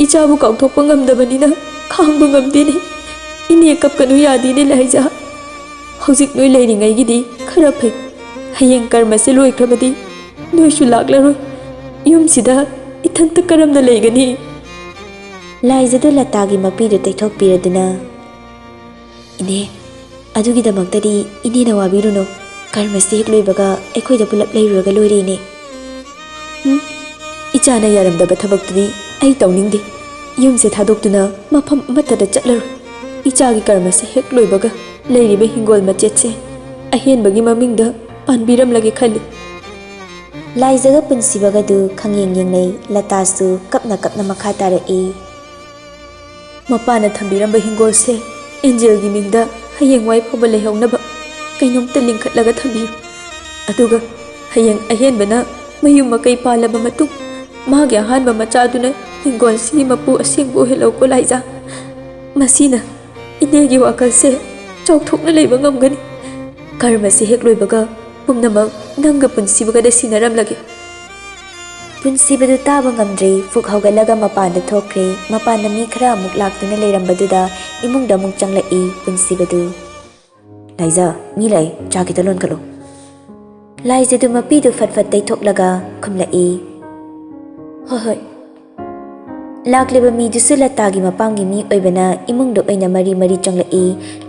ꯏꯆꯥꯕꯨ ꯀꯥꯎꯊꯣꯛꯄ ꯉꯝꯗꯕꯅꯤꯅ ꯈꯥꯡꯕ ꯉꯝꯗꯦꯅꯦ꯫ ꯏꯅꯦ, ꯀꯞꯀꯅꯨ ꯌꯥꯗꯦꯅꯦ ꯂꯥꯏꯖꯥ꯫ ꯍꯧꯖꯤꯛ ꯅꯣꯏ ꯂꯩꯔꯤꯉꯩꯒꯤꯗꯤ ꯈꯔ ꯐꯩ꯫ ꯍꯌꯦꯡ ꯀꯔꯃꯁꯦ ꯂꯣꯏꯈ꯭ꯔꯕꯗꯤ ꯅꯣꯏꯁꯨ ꯂꯥꯛꯂꯔꯣꯏ꯫ ꯌꯨꯝꯁꯤꯗ ꯏꯊꯟꯇ ꯀꯔꯝꯅ ꯂꯩꯒꯅꯤ?" ꯂꯥꯏꯖꯗꯨ ꯂꯇꯥꯒꯤ ꯃꯄꯤꯗꯨ ꯇꯩꯊꯣꯛꯄꯤꯔꯗꯨꯅ, "ꯏꯅꯦ, ꯑꯗꯨꯒꯤꯗꯃꯛꯇꯗꯤ ꯏꯅꯦꯅ ꯋꯥꯕꯤꯔꯨꯅꯨ꯫ ꯀꯔꯃꯁꯦ ꯍꯦꯛ ꯂꯣꯏꯕꯒ ꯑꯩꯈꯣꯏꯗ ꯄꯨꯂꯞ ꯂꯩꯔꯨꯔꯒ ꯂꯣꯏꯔꯦ, ꯏꯅꯦ꯫" "ꯎꯝ, ꯏꯆꯥꯅ ꯌꯥꯔꯝꯗꯕ ꯊꯕꯛꯇꯨꯗꯤ ꯑꯩ ꯇꯧꯅꯤꯡꯗꯦ꯫ ꯌꯨꯝꯁꯦ ꯊꯥꯗꯣꯛꯇꯨꯅ ꯃꯐꯝ ꯑꯃꯠꯇꯗ ꯆꯠꯂꯔꯣꯏ꯫ ꯏꯆꯥꯒꯤ ꯀꯔꯃꯁꯦ ꯍꯦꯛ ꯂꯣꯏꯕꯒ ꯂꯩꯔꯤꯕ ꯍꯤꯡꯒꯣꯜ ꯃꯆꯦꯠꯁꯦ ꯑꯍꯦꯟꯕꯒꯤ ꯃꯃꯤꯡꯗ ꯄꯥꯟꯕꯤꯔꯝꯂꯒꯦ ꯈꯜꯂꯤ꯫" ꯂꯥꯏꯖꯒ ꯄꯨꯟꯁꯤꯕꯒꯗꯨ ꯈꯪꯌꯦꯡ ꯌꯦꯡꯅꯩ꯫ ꯂꯇꯥꯁꯨ ꯀꯞꯅ ꯀꯞꯅ ꯃꯈꯥ ꯇꯥꯔꯛꯏ꯫ "ꯃꯄꯥꯅ ꯊꯝꯕꯤꯔꯝꯕ ꯍꯤꯡꯒꯣꯜꯁꯦ ꯑꯦꯟꯖꯦꯜꯒꯤ ꯃꯤꯡꯗ ꯍꯌꯦꯡꯋꯥꯏ ꯐꯥꯎꯕ ꯂꯩꯍꯧꯅꯕ ꯀꯩꯅꯣꯝꯇ ꯂꯤꯡꯈꯠꯂꯒ ꯊꯝꯕꯤꯌꯨ꯫ ꯑꯗꯨꯒ ꯍꯌꯦꯡ ꯑꯍꯦꯟꯕꯅ ꯃꯌꯨꯝ ꯃꯀꯩ ꯄꯥꯜꯂꯕ ꯃꯇꯨꯡ ꯃꯥꯒꯤ ꯑꯍꯥꯟꯕ ꯃꯆꯥꯗꯨꯅ ꯍꯤꯡꯒꯣꯜꯁꯤꯒꯤ ꯃꯄꯨ ꯑꯁꯦꯡꯕ ꯑꯣꯏꯍꯜꯂꯧꯀꯣ ꯂꯥꯏꯖꯥ꯫ ꯃꯁꯤꯅ ꯏꯅꯦꯒꯤ ꯋꯥꯈꯜꯁꯦ ꯆꯥꯎꯊꯣꯛꯅ ꯂꯩꯕ ꯉꯝꯒꯅꯤ꯫ ꯀꯔꯃꯁꯤ ꯍꯦꯛ ꯂꯣꯏꯕꯒ ꯄꯨꯝꯅꯃꯛ ꯅꯪꯒ ꯄꯨꯟꯁꯤꯕꯒꯗ ꯁꯤꯟꯅꯔꯝꯂꯒꯦ꯫" ꯄꯨꯟꯁꯤꯕꯗꯨ ꯇꯥꯕ ꯉꯝꯗ꯭ꯔꯦ, ꯐꯨꯛ ꯍꯧꯒꯠꯂꯒ ꯃꯄꯥꯟꯗ ꯊꯣꯛꯈ꯭ꯔꯦ꯫ ꯃꯄꯥꯟꯗ ꯃꯤ ꯈꯔ ꯑꯃꯨꯛ ꯂꯥꯛꯇꯨꯅ ꯂꯩꯔꯝꯕꯗꯨꯗ ꯏꯃꯨꯡꯗ ꯑꯃꯨꯛ ꯆꯪꯂꯛꯏ ꯄꯨꯟꯁꯤꯕꯗꯨ꯫ "ꯂꯥꯏꯖꯥ, ꯃꯤ ꯂꯥꯛꯏ, ꯆꯥ ꯈꯤꯇ ꯂꯣꯟꯈꯠꯂꯣ꯫" ꯂꯥꯏꯖꯗꯨ ꯃꯄꯤꯗꯨ ꯐꯠ ꯐꯠ ꯇꯩꯊꯣꯛꯂꯒ ꯈꯨꯝꯂꯛꯏ꯫ "ꯍꯣꯏ, ꯍꯣꯏ꯫" ꯂꯥꯛꯂꯤꯕ ꯃꯤꯗꯨꯁꯨ ꯂꯇꯥꯒꯤ ꯃꯄꯥꯝꯒꯤ ꯃꯤ ꯑꯣꯏꯕꯅ ꯏꯃꯨꯡꯗ ꯑꯣꯏꯅ ꯃꯔꯤ ꯃꯔꯤ ꯆꯪꯂꯛꯏ꯫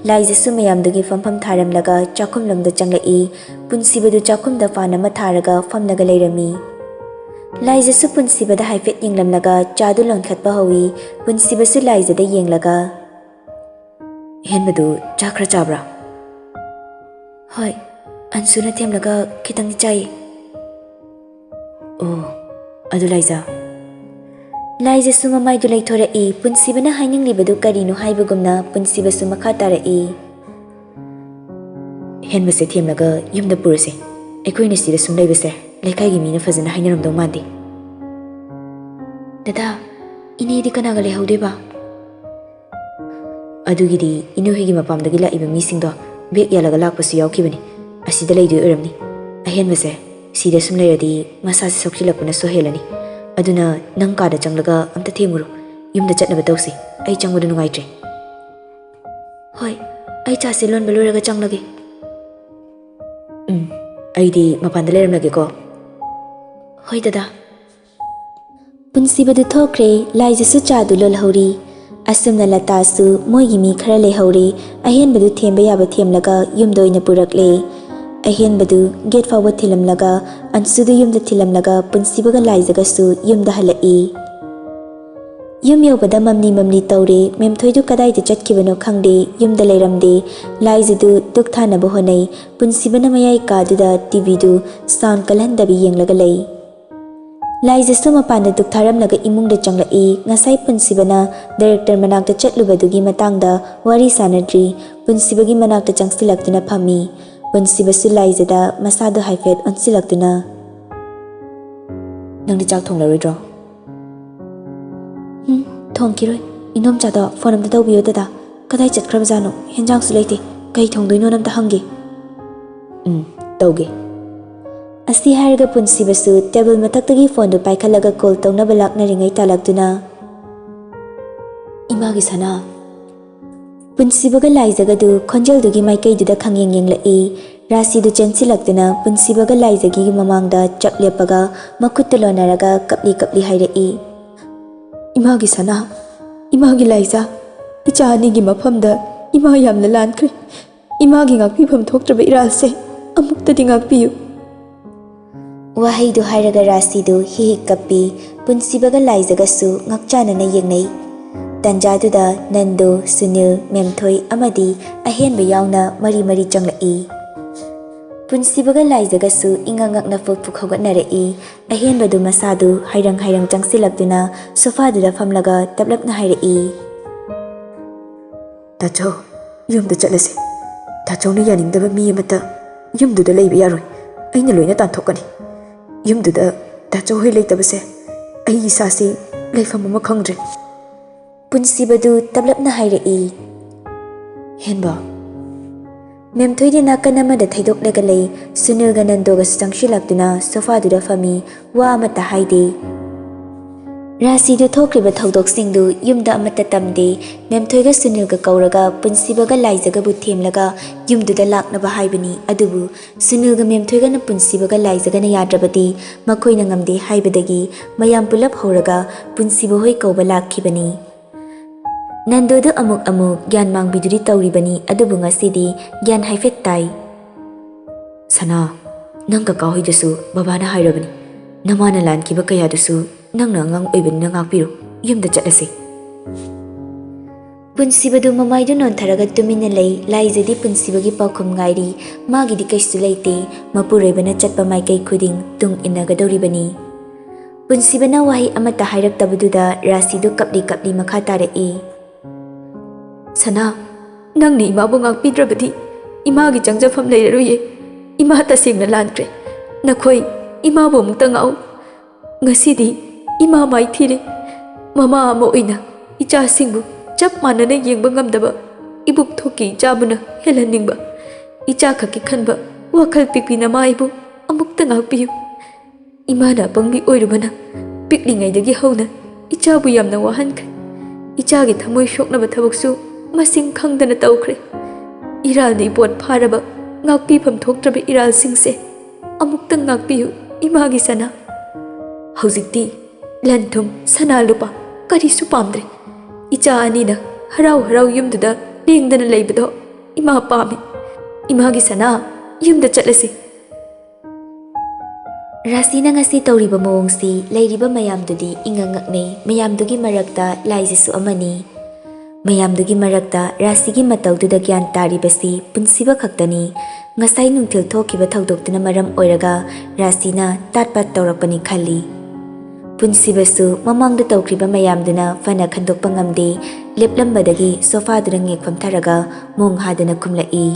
ꯂꯥꯏꯖꯁꯨ ꯃꯌꯥꯝꯗꯨꯒꯤ ꯐꯝꯐꯝ ꯊꯥꯔꯝꯂꯒ ꯆꯥꯛꯈꯨꯝꯂꯣꯝꯗ ꯆꯪꯂꯛꯏ꯫ ꯄꯨꯟꯁꯤꯕꯗꯨ ꯆꯥꯛꯈꯨꯝꯗ ꯐꯥꯟ ꯑꯃ ꯊꯥꯔꯒ ꯐꯝꯂꯒ ꯂꯩꯔꯝꯃꯤ꯫ ꯂꯥꯏꯖꯁꯨ ꯄꯨꯟꯁꯤꯕꯗ ꯍꯥꯏꯐꯦꯠ ꯌꯦꯡꯂꯝꯂꯒ ꯆꯥꯗꯨ ꯂꯣꯟꯈꯠꯄ ꯍꯧꯏ꯫ ꯄꯨꯟꯁꯤꯕꯁꯨ ꯂꯥꯏꯖꯗ ꯌꯦꯡꯂꯒ, "ꯑꯍꯦꯟꯕꯗꯨ ꯆꯥ ꯈꯔ ꯆꯥꯕ꯭ꯔꯥ?" "ꯍꯣꯏ, ꯑꯟꯁꯨꯅ ꯊꯦꯝꯂꯒ ꯈꯤꯇꯪꯗꯤ ꯆꯥꯏꯌꯦ꯫" "ꯑꯣ, ꯑꯗꯨ ꯂꯥꯏꯖ꯫" ꯂꯥꯏꯖꯁꯨ ꯃꯃꯥꯏꯗꯨ ꯂꯩꯊꯣꯔꯛꯏ꯫ ꯄꯨꯟꯁꯤꯕꯅ ꯍꯥꯏꯅꯤꯡꯂꯤꯕꯗꯨ ꯀꯔꯤꯅꯣ ꯍꯥꯏꯕꯒꯨꯝꯅ ꯄꯨꯟꯁꯤꯕꯁꯨ ꯃꯈꯥ ꯇꯥꯔꯛꯏ꯫ "ꯑꯍꯦꯟꯕꯁꯦ ꯊꯦꯝꯂꯒ ꯌꯨꯝꯗ ꯄꯨꯔꯁꯦ꯫ ꯑꯩꯈꯣꯏꯅ ꯁꯤꯗ ꯁꯨꯝ ꯂꯩꯕꯁꯦ ꯂꯩꯀꯥꯏꯒꯤ ꯃꯤꯅ ꯐꯖꯅ ꯍꯥꯏꯅꯔꯝꯗꯧ ꯃꯥꯟꯗꯦ꯫" "ꯗꯗꯥ, ꯏꯅꯦꯗꯤ ꯀꯅꯥꯒ ꯂꯩꯍꯧꯗꯣꯏꯕ?" "ꯑꯗꯨꯒꯤꯗꯤ ꯏꯅꯦꯍꯣꯏꯒꯤ ꯃꯄꯥꯝꯗꯒꯤ ꯂꯥꯛꯏꯕ ꯃꯤꯁꯤꯡꯗꯣ ꯕꯦꯛ ꯌꯥꯜꯂꯒ ꯂꯥꯛꯄꯁꯨ ꯌꯥꯎꯈꯤꯕꯅꯤ꯫ ꯑꯁꯤꯗ ꯂꯩꯗꯣꯏ ꯑꯣꯏꯔꯝꯅꯤ꯫ ꯑꯍꯦꯟꯕꯁꯦ ꯁꯤꯗ ꯁꯨꯝ ꯂꯩꯔꯗꯤ ꯃꯁꯥꯁꯦ ꯁꯣꯛꯆꯤꯜꯂꯛꯄꯅꯁꯨ ꯍꯦꯜꯂꯅꯤ꯫ ꯑꯗꯨꯅ ꯅꯪ ꯀꯥꯗ ꯆꯪꯂꯒ ꯑꯝꯇ ꯊꯦꯝꯃꯨꯔꯣ꯫ ꯌꯨꯝꯗ ꯆꯠꯅꯕ ꯇꯧꯁꯤ꯫ ꯑꯩ ꯆꯪꯕꯗ ꯅꯨꯡꯉꯥꯏꯇ꯭ꯔꯦ꯫" "ꯍꯣꯏ, ꯑꯩ ꯆꯥꯁꯦ ꯂꯣꯟꯕ ꯂꯣꯏꯔꯒ ꯆꯪꯂꯒꯦ꯫" "ꯎꯝ, ꯑꯩꯗꯤ ꯃꯄꯥꯟꯗ ꯂꯩꯔꯝꯂꯒꯦꯀꯣ꯫" "ꯍꯣꯏ ꯗꯗꯥ꯫" ꯄꯨꯟꯁꯤꯕꯗꯨ ꯊꯣꯛꯈ꯭ꯔꯦ꯫ ꯂꯥꯏꯖꯁꯨ ꯆꯥꯗꯨ ꯂꯣꯜꯍꯧꯔꯤ꯫ ꯑꯁꯨꯝꯅ ꯂꯇꯥꯁꯨ ꯃꯣꯏꯒꯤ ꯃꯤ ꯈꯔ ꯂꯩꯍꯧꯔꯦ꯫ ꯑꯍꯦꯟꯕꯗꯨ ꯊꯦꯝꯕ ꯌꯥꯕ ꯊꯦꯝꯂꯒ ꯌꯨꯝꯗ ꯑꯣꯏꯅ ꯄꯨꯔꯛꯂꯦ꯫ ꯑꯍꯦꯟꯕꯗꯨ ꯒꯦꯠ ꯐꯥꯎꯕ ꯊꯤꯜꯂꯝꯂꯒ, ꯑꯟꯁꯨꯗꯨ ꯌꯨꯝꯗ ꯊꯤꯜꯂꯝꯂꯒ ꯄꯨꯟꯁꯤꯕꯒ ꯂꯥꯏꯖꯒꯁꯨ ꯌꯨꯝꯗ ꯍꯜꯂꯛꯏ꯫ ꯌꯨꯝ ꯌꯧꯕꯗ ꯃꯝꯂꯤ ꯃꯝꯂꯤ ꯇꯧꯔꯦ꯫ ꯃꯦꯝꯊꯣꯏꯗꯨ ꯀꯗꯥꯏꯗ ꯆꯠꯈꯤꯕꯅꯣ ꯈꯪꯗꯦ, ꯌꯨꯝꯗ ꯂꯩꯔꯝꯗꯦ꯫ ꯂꯥꯏꯖꯗꯨ ꯗꯨꯛ ꯊꯥꯅꯕ ꯍꯣꯠꯅꯩ꯫ ꯄꯨꯟꯁꯤꯕꯅ ꯃꯌꯥꯏ ꯀꯥꯗꯨꯗ ꯇꯤꯚꯤꯗꯨ ꯁꯥꯎꯟ ꯀꯜꯍꯟꯗꯕꯤ ꯌꯦꯡꯂꯒ ꯂꯩ꯫ ꯂꯥꯏꯖꯁꯨ ꯃꯄꯥꯟꯗ ꯗꯨꯛ ꯊꯥꯔꯝꯂꯒ ꯏꯃꯨꯡꯗ ꯆꯪꯂꯛꯏ꯫ ꯉꯁꯥꯏ ꯄꯨꯟꯁꯤꯕꯅ ꯗꯥꯏꯔꯦꯛꯇꯔ ꯃꯅꯥꯛꯇ ꯆꯠꯂꯨꯕꯗꯨꯒꯤ ꯃꯇꯥꯡꯗ ꯋꯥꯔꯤ ꯁꯥꯅꯗ꯭ꯔꯤ꯫ ꯄꯨꯟꯁꯤꯕꯒꯤ ꯃꯅꯥꯛꯇ ꯆꯪꯁꯤꯜꯂꯛꯇꯨꯅ ꯐꯝꯃꯤ꯫ ꯄꯨꯟꯁꯤꯕꯁꯨ ꯂꯥꯏꯖꯗ ꯃꯁꯥꯗꯨ ꯍꯥꯏꯐꯦꯠ ꯑꯣꯟꯁꯤꯜꯂꯛꯇꯨꯅ, "ꯅꯪꯗꯤ ꯆꯥꯛ ꯊꯣꯡꯂꯔꯣꯏꯗ꯭ꯔꯣ?" "ꯎꯝ, ꯊꯣꯡꯈꯤꯔꯣꯏ꯫ ꯏꯟꯗꯣꯝꯆꯥꯗꯣ ꯐꯣꯟ ꯑꯝꯇ ꯇꯧꯕꯤꯌꯣ ꯗꯗꯥ꯫ ꯀꯗꯥꯏ ꯆꯠꯈ꯭ꯔꯕꯖꯥꯠꯅꯣ? ꯍꯦꯟꯖꯥꯡꯁꯨ ꯂꯩꯇꯦ꯫ ꯀꯩ ꯊꯣꯡꯗꯣꯏꯅꯣꯅ ꯑꯝꯇ ꯍꯪꯒꯦ꯫" "ꯎꯝ, ꯇꯧꯒꯦ꯫" ꯑꯁꯤ ꯍꯥꯏꯔꯒ ꯄꯨꯟꯁꯤꯕꯁꯨ ꯇꯦꯕꯜ ꯃꯊꯛꯇꯒꯤ ꯐꯣꯟꯗꯨ ꯄꯥꯏꯈꯠꯂꯒ ꯀꯣꯜ ꯇꯧꯅꯕ ꯂꯥꯛꯅꯔꯤꯉꯩ ꯇꯥꯜꯂꯛꯇꯨꯅ, "ꯏꯃꯥꯒꯤ ꯁꯅꯥ!" ꯄꯨꯟꯁꯤꯕꯒ ꯂꯥꯏꯖꯒꯗꯨ ꯈꯣꯟꯖꯦꯜꯗꯨꯒꯤ ꯃꯥꯏꯀꯩꯗꯨꯗ ꯈꯪꯌꯦꯡ ꯌꯦꯡꯂꯛꯏ꯫ ꯔꯥꯁꯤꯗꯨ ꯆꯦꯟꯁꯤꯜꯂꯛꯇꯨꯅ ꯄꯨꯟꯁꯤꯕꯒ ꯂꯥꯏꯖꯒꯤ ꯃꯃꯥꯡꯗ ꯆꯞ ꯂꯦꯞꯄꯒ ꯃꯈꯨꯠꯇ ꯂꯣꯟꯅꯔꯒ ꯀꯞꯂꯤ ꯀꯞꯂꯤ ꯍꯥꯏꯔꯛꯏ, ꯏꯃꯥꯒꯤ ꯁꯅꯥ, ꯏꯃꯥꯒꯤ ꯂꯥꯏꯖꯥ, ꯏꯆꯥ ꯑꯅꯤꯒꯤ ꯃꯐꯝꯗ ꯏꯃꯥ ꯌꯥꯝꯅ ꯂꯥꯟꯈ꯭ꯔꯦ꯫ ꯏꯃꯥꯒꯤ ꯉꯥꯛꯄꯤꯐꯝ ꯊꯣꯛꯇ꯭ꯔꯕ ꯏꯔꯥꯜꯁꯦ ꯑꯃꯨꯛꯇꯗꯤ ꯉꯥꯛꯄꯤꯌꯨ꯫ ꯋꯥꯍꯩꯗꯨ ꯍꯥꯏꯔꯒ ꯔꯥꯁꯤꯗꯨ ꯍꯤ ꯍꯤꯛ ꯀꯞꯄꯤ꯫ ꯄꯨꯟꯁꯤꯕꯒ ꯂꯥꯏꯖꯒꯁꯨ ꯉꯥꯛꯆꯥꯅꯅ ꯌꯦꯡꯅꯩ꯫ ꯇꯟꯖꯥꯗꯨꯗ ꯅꯟꯗꯨ, ꯁꯨꯅꯤꯜ, ꯃꯦꯝꯊꯣꯏ ꯑꯃꯗꯤ ꯑꯍꯦꯟꯕ ꯌꯥꯎꯅ ꯃꯔꯤ ꯃꯔꯤ ꯆꯪꯂꯛꯏ꯫ ꯄꯨꯟꯁꯤꯕꯒ ꯂꯥꯏꯖꯒꯁꯨ ꯏꯉꯛ ꯉꯛꯅ ꯐꯨꯛ ꯐꯨꯛ ꯍꯧꯒꯠꯅꯔꯛꯏ꯫ ꯑꯍꯦꯟꯕꯗꯨ ꯃꯁꯥꯗꯨ ꯍꯥꯏꯔꯪ ꯍꯥꯏꯔꯪ ꯆꯪꯁꯤꯜꯂꯛꯇꯨꯅ ꯁꯣꯐꯥꯗꯨꯗ ꯐꯝꯂꯒ ꯇꯞꯂꯞꯅ ꯍꯥꯏꯔꯛꯏ꯫ "ꯇꯥꯆꯧ, ꯌꯨꯝꯗ ꯆꯠꯂꯁꯤ꯫ ꯇꯥꯆꯧꯅ ꯌꯥꯅꯤꯡꯗꯕ ꯃꯤ ꯑꯃꯠꯇ ꯌꯨꯝꯗꯨꯗ ꯂꯩꯕ ꯌꯥꯔꯣꯏ꯫ ꯑꯩꯅ ꯂꯣꯏꯅ ꯇꯥꯟꯊꯣꯛꯀꯅꯤ꯫ ꯌꯨꯝꯗꯨꯗ ꯇꯥꯆꯧ ꯍꯣꯏ ꯂꯩꯇꯕꯁꯦ ꯑꯩ ꯏꯁꯥꯁꯤ ꯂꯩꯐꯝ ꯑꯃ ꯈꯪꯗ꯭ꯔꯦ꯫" ꯄꯨꯟꯁꯤꯕꯗꯨ ꯇꯞꯂꯞꯅ ꯍꯥꯏꯔꯛꯏ꯫ "ꯍꯦꯟꯕ꯫" ꯃꯦꯝꯊꯣꯏꯗꯤ ꯅꯥꯀꯟ ꯑꯃꯗ ꯊꯩꯗꯣꯛꯂꯒ ꯂꯩ꯫ ꯁꯨꯅꯤꯜꯒ ꯅꯟꯗꯣꯒꯁꯨ ꯆꯪꯁꯤꯜꯂꯛꯇꯨꯅ ꯁꯣꯐꯥꯗꯨꯗ ꯐꯝꯃꯤ꯫ ꯋꯥ ꯑꯃꯠꯇ ꯍꯥꯏꯗꯦ꯫ ꯔꯥꯁꯤꯗꯨ ꯊꯣꯛꯈ꯭ꯔꯤꯕ ꯊꯧꯗꯣꯛꯁꯤꯡꯗꯨ ꯌꯨꯝꯗ ꯑꯃꯠꯇ ꯇꯝꯗꯦ꯫ ꯃꯦꯝꯊꯣꯏꯒ ꯁꯨꯅꯤꯜꯒ ꯀꯧꯔꯒ ꯄꯨꯟꯁꯤꯕꯒ ꯂꯥꯏꯖꯒꯕꯨ ꯊꯦꯝꯂꯒ ꯌꯨꯝꯗꯨꯗ ꯂꯥꯛꯅꯕ ꯍꯥꯏꯕꯅꯤ꯫ ꯑꯗꯨꯕꯨ ꯁꯨꯅꯤꯜꯒ ꯃꯦꯝꯊꯣꯏꯒꯅ ꯄꯨꯟꯁꯤꯕꯒ ꯂꯥꯏꯖꯒꯅ ꯌꯥꯗ꯭ꯔꯕꯗꯤ ꯃꯈꯣꯏꯅ ꯉꯝꯗꯦ ꯍꯥꯏꯕꯗꯒꯤ ꯃꯌꯥꯝ ꯄꯨꯂꯞ ꯍꯧꯔꯒ ꯄꯨꯟꯁꯤꯕ ꯍꯣꯏ ꯀꯧꯕ ꯂꯥꯛꯈꯤꯕꯅꯤ꯫ ꯅꯟꯗꯣꯗꯨ ꯑꯃꯨꯛ ꯑꯃꯨꯛ ꯒ꯭ꯌꯥꯟ ꯃꯥꯡꯕꯤꯗꯨꯗꯤ ꯇꯧꯔꯤꯕꯅꯤ, ꯑꯗꯨꯕꯨ ꯉꯁꯤꯗꯤ ꯒ꯭ꯌꯥꯟ ꯍꯥꯏꯐꯦꯠ ꯇꯥꯏ꯫ "ꯁꯅꯥ, ꯅꯪ ꯀꯀꯥ ꯍꯣꯏꯗꯁꯨ ꯕꯕꯥꯅ ꯍꯥꯏꯔꯕꯅꯤ, ꯅꯃꯥꯅ ꯂꯥꯟꯈꯤꯕ ꯀꯌꯥꯗꯨꯁꯨ ꯅꯪꯅ ꯑꯉꯥꯡ ꯑꯣꯏꯕꯅꯤꯅ ꯉꯥꯛꯄꯤꯔꯣ, ꯌꯨꯝꯗ ꯆꯠꯂꯁꯤ꯫" ꯄꯨꯟꯁꯤꯕꯗꯨ ꯃꯃꯥꯏꯗꯨ ꯅꯣꯟꯊꯔꯒ ꯇꯨꯃꯤꯟꯅ ꯂꯩ꯫ ꯂꯥꯏꯖꯗꯤ ꯄꯨꯟꯁꯤꯕꯒꯤ ꯄꯥꯎꯈꯨꯝ ꯉꯥꯏꯔꯤ꯫ ꯃꯥꯒꯤꯗꯤ ꯀꯩꯁꯨ ꯂꯩꯇꯦ꯫ ꯃꯄꯨꯔꯣꯏꯕꯅ ꯆꯠꯄ ꯃꯥꯏꯀꯩ ꯈꯨꯗꯤꯡ ꯇꯨꯡ ꯏꯟꯅꯒꯗꯧꯔꯤꯕꯅꯤ꯫ ꯄꯨꯟꯁꯤꯕꯅ ꯋꯥꯍꯩ ꯑꯃꯠꯇ ꯍꯥꯏꯔꯛꯇꯕꯗꯨꯗ ꯔꯥꯁꯤꯗꯨ ꯀꯞꯂꯤ ꯀꯞꯂꯤ ꯃꯈꯥ ꯇꯥꯔꯛꯏ꯫ "ꯁꯅꯥ, ꯅꯪꯅ ꯏꯃꯥꯕꯨ ꯉꯥꯛꯄꯤꯗ꯭ꯔꯕꯗꯤ ꯏꯃꯥꯒꯤ ꯆꯪꯖꯐꯝ ꯂꯩꯔꯔꯣꯏꯌꯦ꯫ ꯏꯃꯥ ꯇꯁꯦꯡꯅ ꯂꯥꯟꯈ꯭ꯔꯦ꯫ ꯅꯈꯣꯏ ꯏꯃꯥꯕꯨ ꯑꯃꯨꯛꯇ ꯉꯥꯛꯎ꯫ ꯉꯁꯤꯗꯤ ꯏꯃꯥ ꯃꯥꯏꯊꯤꯔꯦ꯫ ꯃꯃꯥ ꯑꯃ ꯑꯣꯏꯅ ꯏꯆꯥꯁꯤꯡꯕꯨ ꯆꯞ ꯃꯥꯟꯅꯅ ꯌꯦꯡꯕ ꯉꯝꯗꯕ ꯏꯕꯨꯛꯊꯣꯛꯀꯤ ꯏꯆꯥꯕꯨꯅ ꯍꯦꯜꯍꯟꯅꯤꯡꯕ꯫ ꯏꯆꯥ ꯈꯛꯀꯤ ꯈꯟꯕ ꯋꯥꯈꯜ ꯄꯤꯛꯄꯤ ꯅꯃꯥ ꯑꯩꯕꯨ ꯑꯃꯨꯛꯇ ꯉꯥꯛꯄꯤꯌꯨ꯫ ꯏꯃꯥꯅ ꯑꯄꯪꯕꯤ ꯑꯣꯏꯔꯨꯕꯅ ꯄꯤꯛꯂꯤꯉꯩꯗꯒꯤ ꯍꯧꯅ ꯏꯆꯥꯕꯨ ꯌꯥꯝꯅ ꯋꯥꯍꯟꯈ꯭ꯔꯦ꯫ ꯏꯆꯥꯒꯤ ꯊꯃꯣꯏ ꯁꯣꯛꯅꯕ ꯊꯕꯛꯁꯨ ꯃꯁꯤꯡ ꯈꯪꯗꯅ ꯇꯧꯈ꯭ꯔꯦ꯫ ꯏꯔꯥꯜꯅ ꯏꯕꯣꯠ ꯐꯥꯔꯕ ꯉꯥꯛꯄꯤꯐꯝ ꯊꯣꯛꯇ꯭ꯔꯕ ꯏꯔꯥꯜꯁꯤꯡꯁꯦ ꯑꯃꯨꯛꯇꯪ ꯉꯥꯛꯄꯤꯌꯨ, ꯏꯃꯥꯒꯤ ꯁꯅꯥ꯫ ꯍꯧꯖꯤꯛꯇꯤ ꯂꯟ ꯊꯨꯝ, ꯁꯅꯥ ꯂꯨꯄꯥ ꯀꯔꯤꯁꯨ ꯄꯥꯝꯗ꯭ꯔꯦ꯫ ꯏꯆꯥ ꯑꯅꯤꯅ ꯍꯔꯥꯎ ꯍꯔꯥꯎ ꯌꯨꯝꯗꯨꯗ ꯂꯦꯡꯗꯅ ꯂꯩꯕꯗꯣ ꯏꯃꯥ ꯄꯥꯝꯃꯤ꯫ ꯏꯃꯥꯒꯤ ꯁꯅꯥ, ꯌꯨꯝꯗ ꯆꯠꯂꯁꯤ꯫ ꯔꯥꯁꯤꯅ ꯉꯁꯤ ꯇꯧꯔꯤꯕ ꯃꯑꯣꯡꯁꯤ ꯂꯩꯔꯤꯕ ꯃꯌꯥꯝꯗꯨꯗꯤ ꯏꯉꯛ ꯉꯛꯅꯩ꯫ ꯃꯌꯥꯝꯗꯨꯒꯤ ꯃꯔꯛꯇ ꯂꯥꯏꯖꯁꯨ ꯑꯃꯅꯤ꯫ ꯃꯌꯥꯝꯗꯨꯒꯤ ꯃꯔꯛꯇ ꯔꯥꯁꯤꯒꯤ ꯃꯇꯧꯗꯨꯗ ꯒ꯭ꯌꯥꯟ ꯇꯥꯔꯤꯕꯁꯤ ꯄꯨꯟꯁꯤꯕ ꯈꯛꯇꯅꯤ꯫ ꯉꯁꯥꯏ ꯅꯨꯡꯊꯤꯜ ꯊꯣꯛꯈꯤꯕ ꯊꯧꯗꯣꯛꯇꯨꯅ ꯃꯔꯝ ꯑꯣꯏꯔꯒ ꯔꯥꯁꯤꯅ ꯇꯥꯠ ꯄꯥꯠ ꯇꯧꯔꯛꯄꯅꯤ ꯈꯜꯂꯤ꯫ ꯄꯨꯟꯁꯤꯕꯁꯨ ꯃꯃꯥꯡꯗ ꯇꯧꯈ꯭ꯔꯤꯕ ꯃꯌꯥꯝꯗꯨꯅ ꯐꯅ ꯈꯟꯗꯣꯛꯄ ꯉꯝꯗꯦ꯫ ꯂꯦꯞꯂꯝꯕꯗꯒꯤ ꯁꯣꯐꯥꯗꯨꯗ ꯉꯦꯛ ꯐꯝꯊꯔꯒ ꯃꯣꯡ ꯍꯥꯗꯅ ꯈꯨꯝꯂꯛꯏ꯫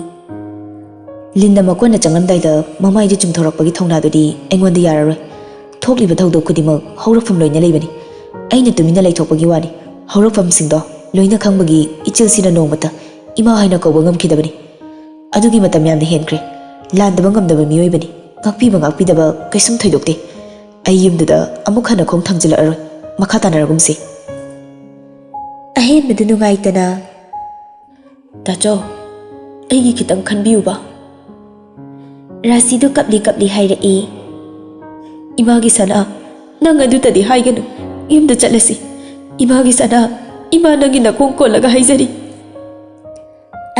ꯂꯤꯟꯅ ꯃꯀꯣꯟꯅ ꯆꯪꯂꯝꯗꯥꯏꯗ ꯃꯃꯥꯏꯗꯨ ꯆꯨꯝꯊꯣꯔꯛꯄꯒꯤ ꯊꯧꯅꯥꯗꯨꯗꯤ ꯑꯩꯉꯣꯟꯗ ꯌꯥꯔꯔꯣꯏ꯫ ꯊꯣꯛꯂꯤꯕ ꯊꯧꯗꯣꯛ ꯈꯨꯗꯤꯡꯃꯛ ꯍꯧꯔꯛꯐꯝ ꯂꯣꯏꯅ ꯂꯩꯕꯅꯤ꯫ ꯑꯩꯅ ꯇꯨꯃꯤꯟꯅ ꯂꯩꯊꯣꯛꯄꯒꯤ ꯋꯥꯅꯤ꯫ ꯍꯧꯔꯛꯐꯝꯁꯤꯡꯗꯣ ꯂꯣꯏꯅ ꯈꯪꯕꯒꯤ ꯏꯆꯤꯜꯁꯤꯅ ꯅꯣꯡꯃꯇ ꯏꯃꯥ ꯍꯥꯏꯅ ꯀꯧꯕ ꯉꯝꯈꯤꯗꯕꯅꯤ꯫ ꯑꯗꯨꯒꯤ ꯃꯇꯝ ꯌꯥꯝꯅ ꯍꯦꯟꯈ꯭ꯔꯦ꯫ ꯂꯥꯟꯗꯕ ꯉꯝꯗꯕ ꯃꯤꯑꯣꯏꯕꯅꯤ꯫ ꯉꯥꯛꯄꯤꯕ ꯉꯥꯛꯄꯤꯗꯕ ꯀꯩꯁꯨꯝ ꯊꯣꯏꯗꯣꯛꯇꯦ꯫ ꯑꯩ ꯌꯨꯝꯗꯨꯗ ꯑꯃꯨꯛ ꯍꯟꯅ ꯈꯣꯡ ꯊꯥꯡꯖꯤꯜꯂꯛꯑꯔꯣꯏ꯫ ꯃꯈꯥ ꯇꯥꯟꯅꯔꯒꯨꯝꯁꯤ꯫ ꯑꯍꯦꯟꯕꯗꯨ ꯅꯨꯡꯉꯥꯏꯇꯅ, "ꯇꯥꯆꯧ, ꯑꯩꯒꯤ ꯈꯤꯇꯪ ꯈꯟꯕꯤꯌꯨꯕ꯫" ꯔꯥꯁꯤꯗꯨ ꯀꯞꯂꯤ ꯀꯞꯂꯤ ꯍꯥꯏꯔꯛꯏ꯫ "ꯏꯃꯥꯒꯤ ꯁꯅꯥ, ꯅꯪ ꯑꯗꯨꯇꯗꯤ ꯍꯥꯏꯒꯅꯨ꯫ ꯌꯨꯝꯗ ꯆꯠꯂꯁꯤ꯫ ꯏꯃꯥꯒꯤ ꯁꯅꯥ, ꯏꯃꯥ ꯅꯪꯒꯤ ꯅꯈꯣꯡ ꯀꯣꯜꯂꯒ ꯍꯥꯏꯖꯔꯤ꯫"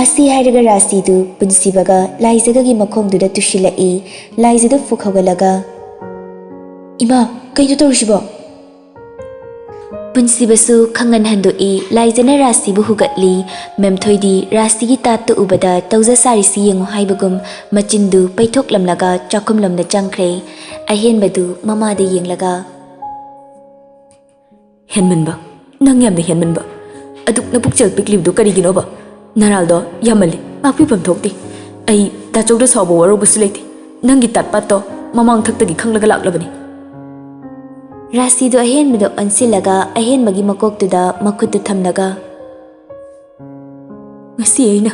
ꯑꯁꯤ ꯍꯥꯏꯔꯒ ꯔꯥꯁꯤꯗꯨ ꯄꯨꯟꯁꯤꯕꯒ ꯂꯥꯏꯖꯒꯒꯤ ꯃꯈꯣꯡꯗꯨꯗ ꯇꯨꯁꯤꯜꯂꯛꯏ꯫ ꯂꯥꯏꯖꯗꯨ ꯐꯨꯛ ꯍꯧꯒꯠꯂꯒ, "ꯏꯃꯥ, ꯀꯩꯅꯣ ꯇꯧꯔꯤꯁꯤꯕꯣ?" ꯄꯨꯟꯁꯤꯕꯁꯨ ꯈꯪꯍꯟ ꯍꯟꯗꯣꯛꯏ꯫ ꯂꯥꯏꯖꯅ ꯔꯥꯁꯤꯕꯨ ꯍꯨꯒꯠꯂꯤ꯫ ꯃꯦꯝꯊꯣꯏꯗꯤ ꯔꯥꯁꯤꯒꯤ ꯇꯥꯠꯇꯨ ꯎꯕꯗ ꯇꯧꯖ ꯁꯥꯔꯤꯁꯤ ꯌꯦꯡꯉꯨ ꯍꯥꯏꯕꯒꯨꯝ ꯃꯆꯤꯟꯗꯨ ꯄꯩꯊꯣꯛꯂꯝꯂꯒ ꯆꯥꯛꯈꯨꯝꯂꯣꯝꯗ ꯆꯪꯈ꯭ꯔꯦ꯫ ꯑꯍꯦꯟꯕꯗꯨ ꯃꯃꯥꯗ ꯌꯦꯡꯂꯒ, "ꯍꯦꯟꯃꯟꯕ, ꯅꯪ ꯌꯥꯝꯅ ꯍꯦꯟꯃꯟꯕ꯫ ꯑꯗꯨꯛ ꯅꯄꯨꯛꯆꯦꯜ ꯄꯤꯛꯂꯤꯕꯗꯨ ꯀꯔꯤꯒꯤꯅꯣꯕ? ꯅꯔꯥꯜꯗꯣ ꯌꯥꯝꯃꯜꯂꯤ, ꯉꯥꯛꯄꯤꯐꯝ ꯊꯣꯛꯇꯦ꯫ ꯑꯩ ꯇꯥꯆꯧꯗ ꯁꯥꯎꯕ ꯋꯥꯔꯧꯕꯁꯨ ꯂꯩꯇꯦ꯫ ꯅꯪꯒꯤ ꯇꯥꯠ ꯄꯥꯠꯇꯣ ꯃꯃꯥꯡꯊꯛꯇꯒꯤ ꯈꯪꯂꯒ ꯂꯥꯛꯂꯕꯅꯤ꯫" ꯔꯥꯁꯤꯗꯨ ꯑꯍꯦꯟꯕꯗ ꯑꯣꯟꯁꯤꯜꯂꯒ ꯑꯍꯦꯟꯕꯒꯤ ꯃꯀꯣꯛꯇꯨꯗ ꯃꯈꯨꯠꯇꯨ ꯊꯝꯂꯒ, "ꯉꯁꯤ ꯑꯩꯅ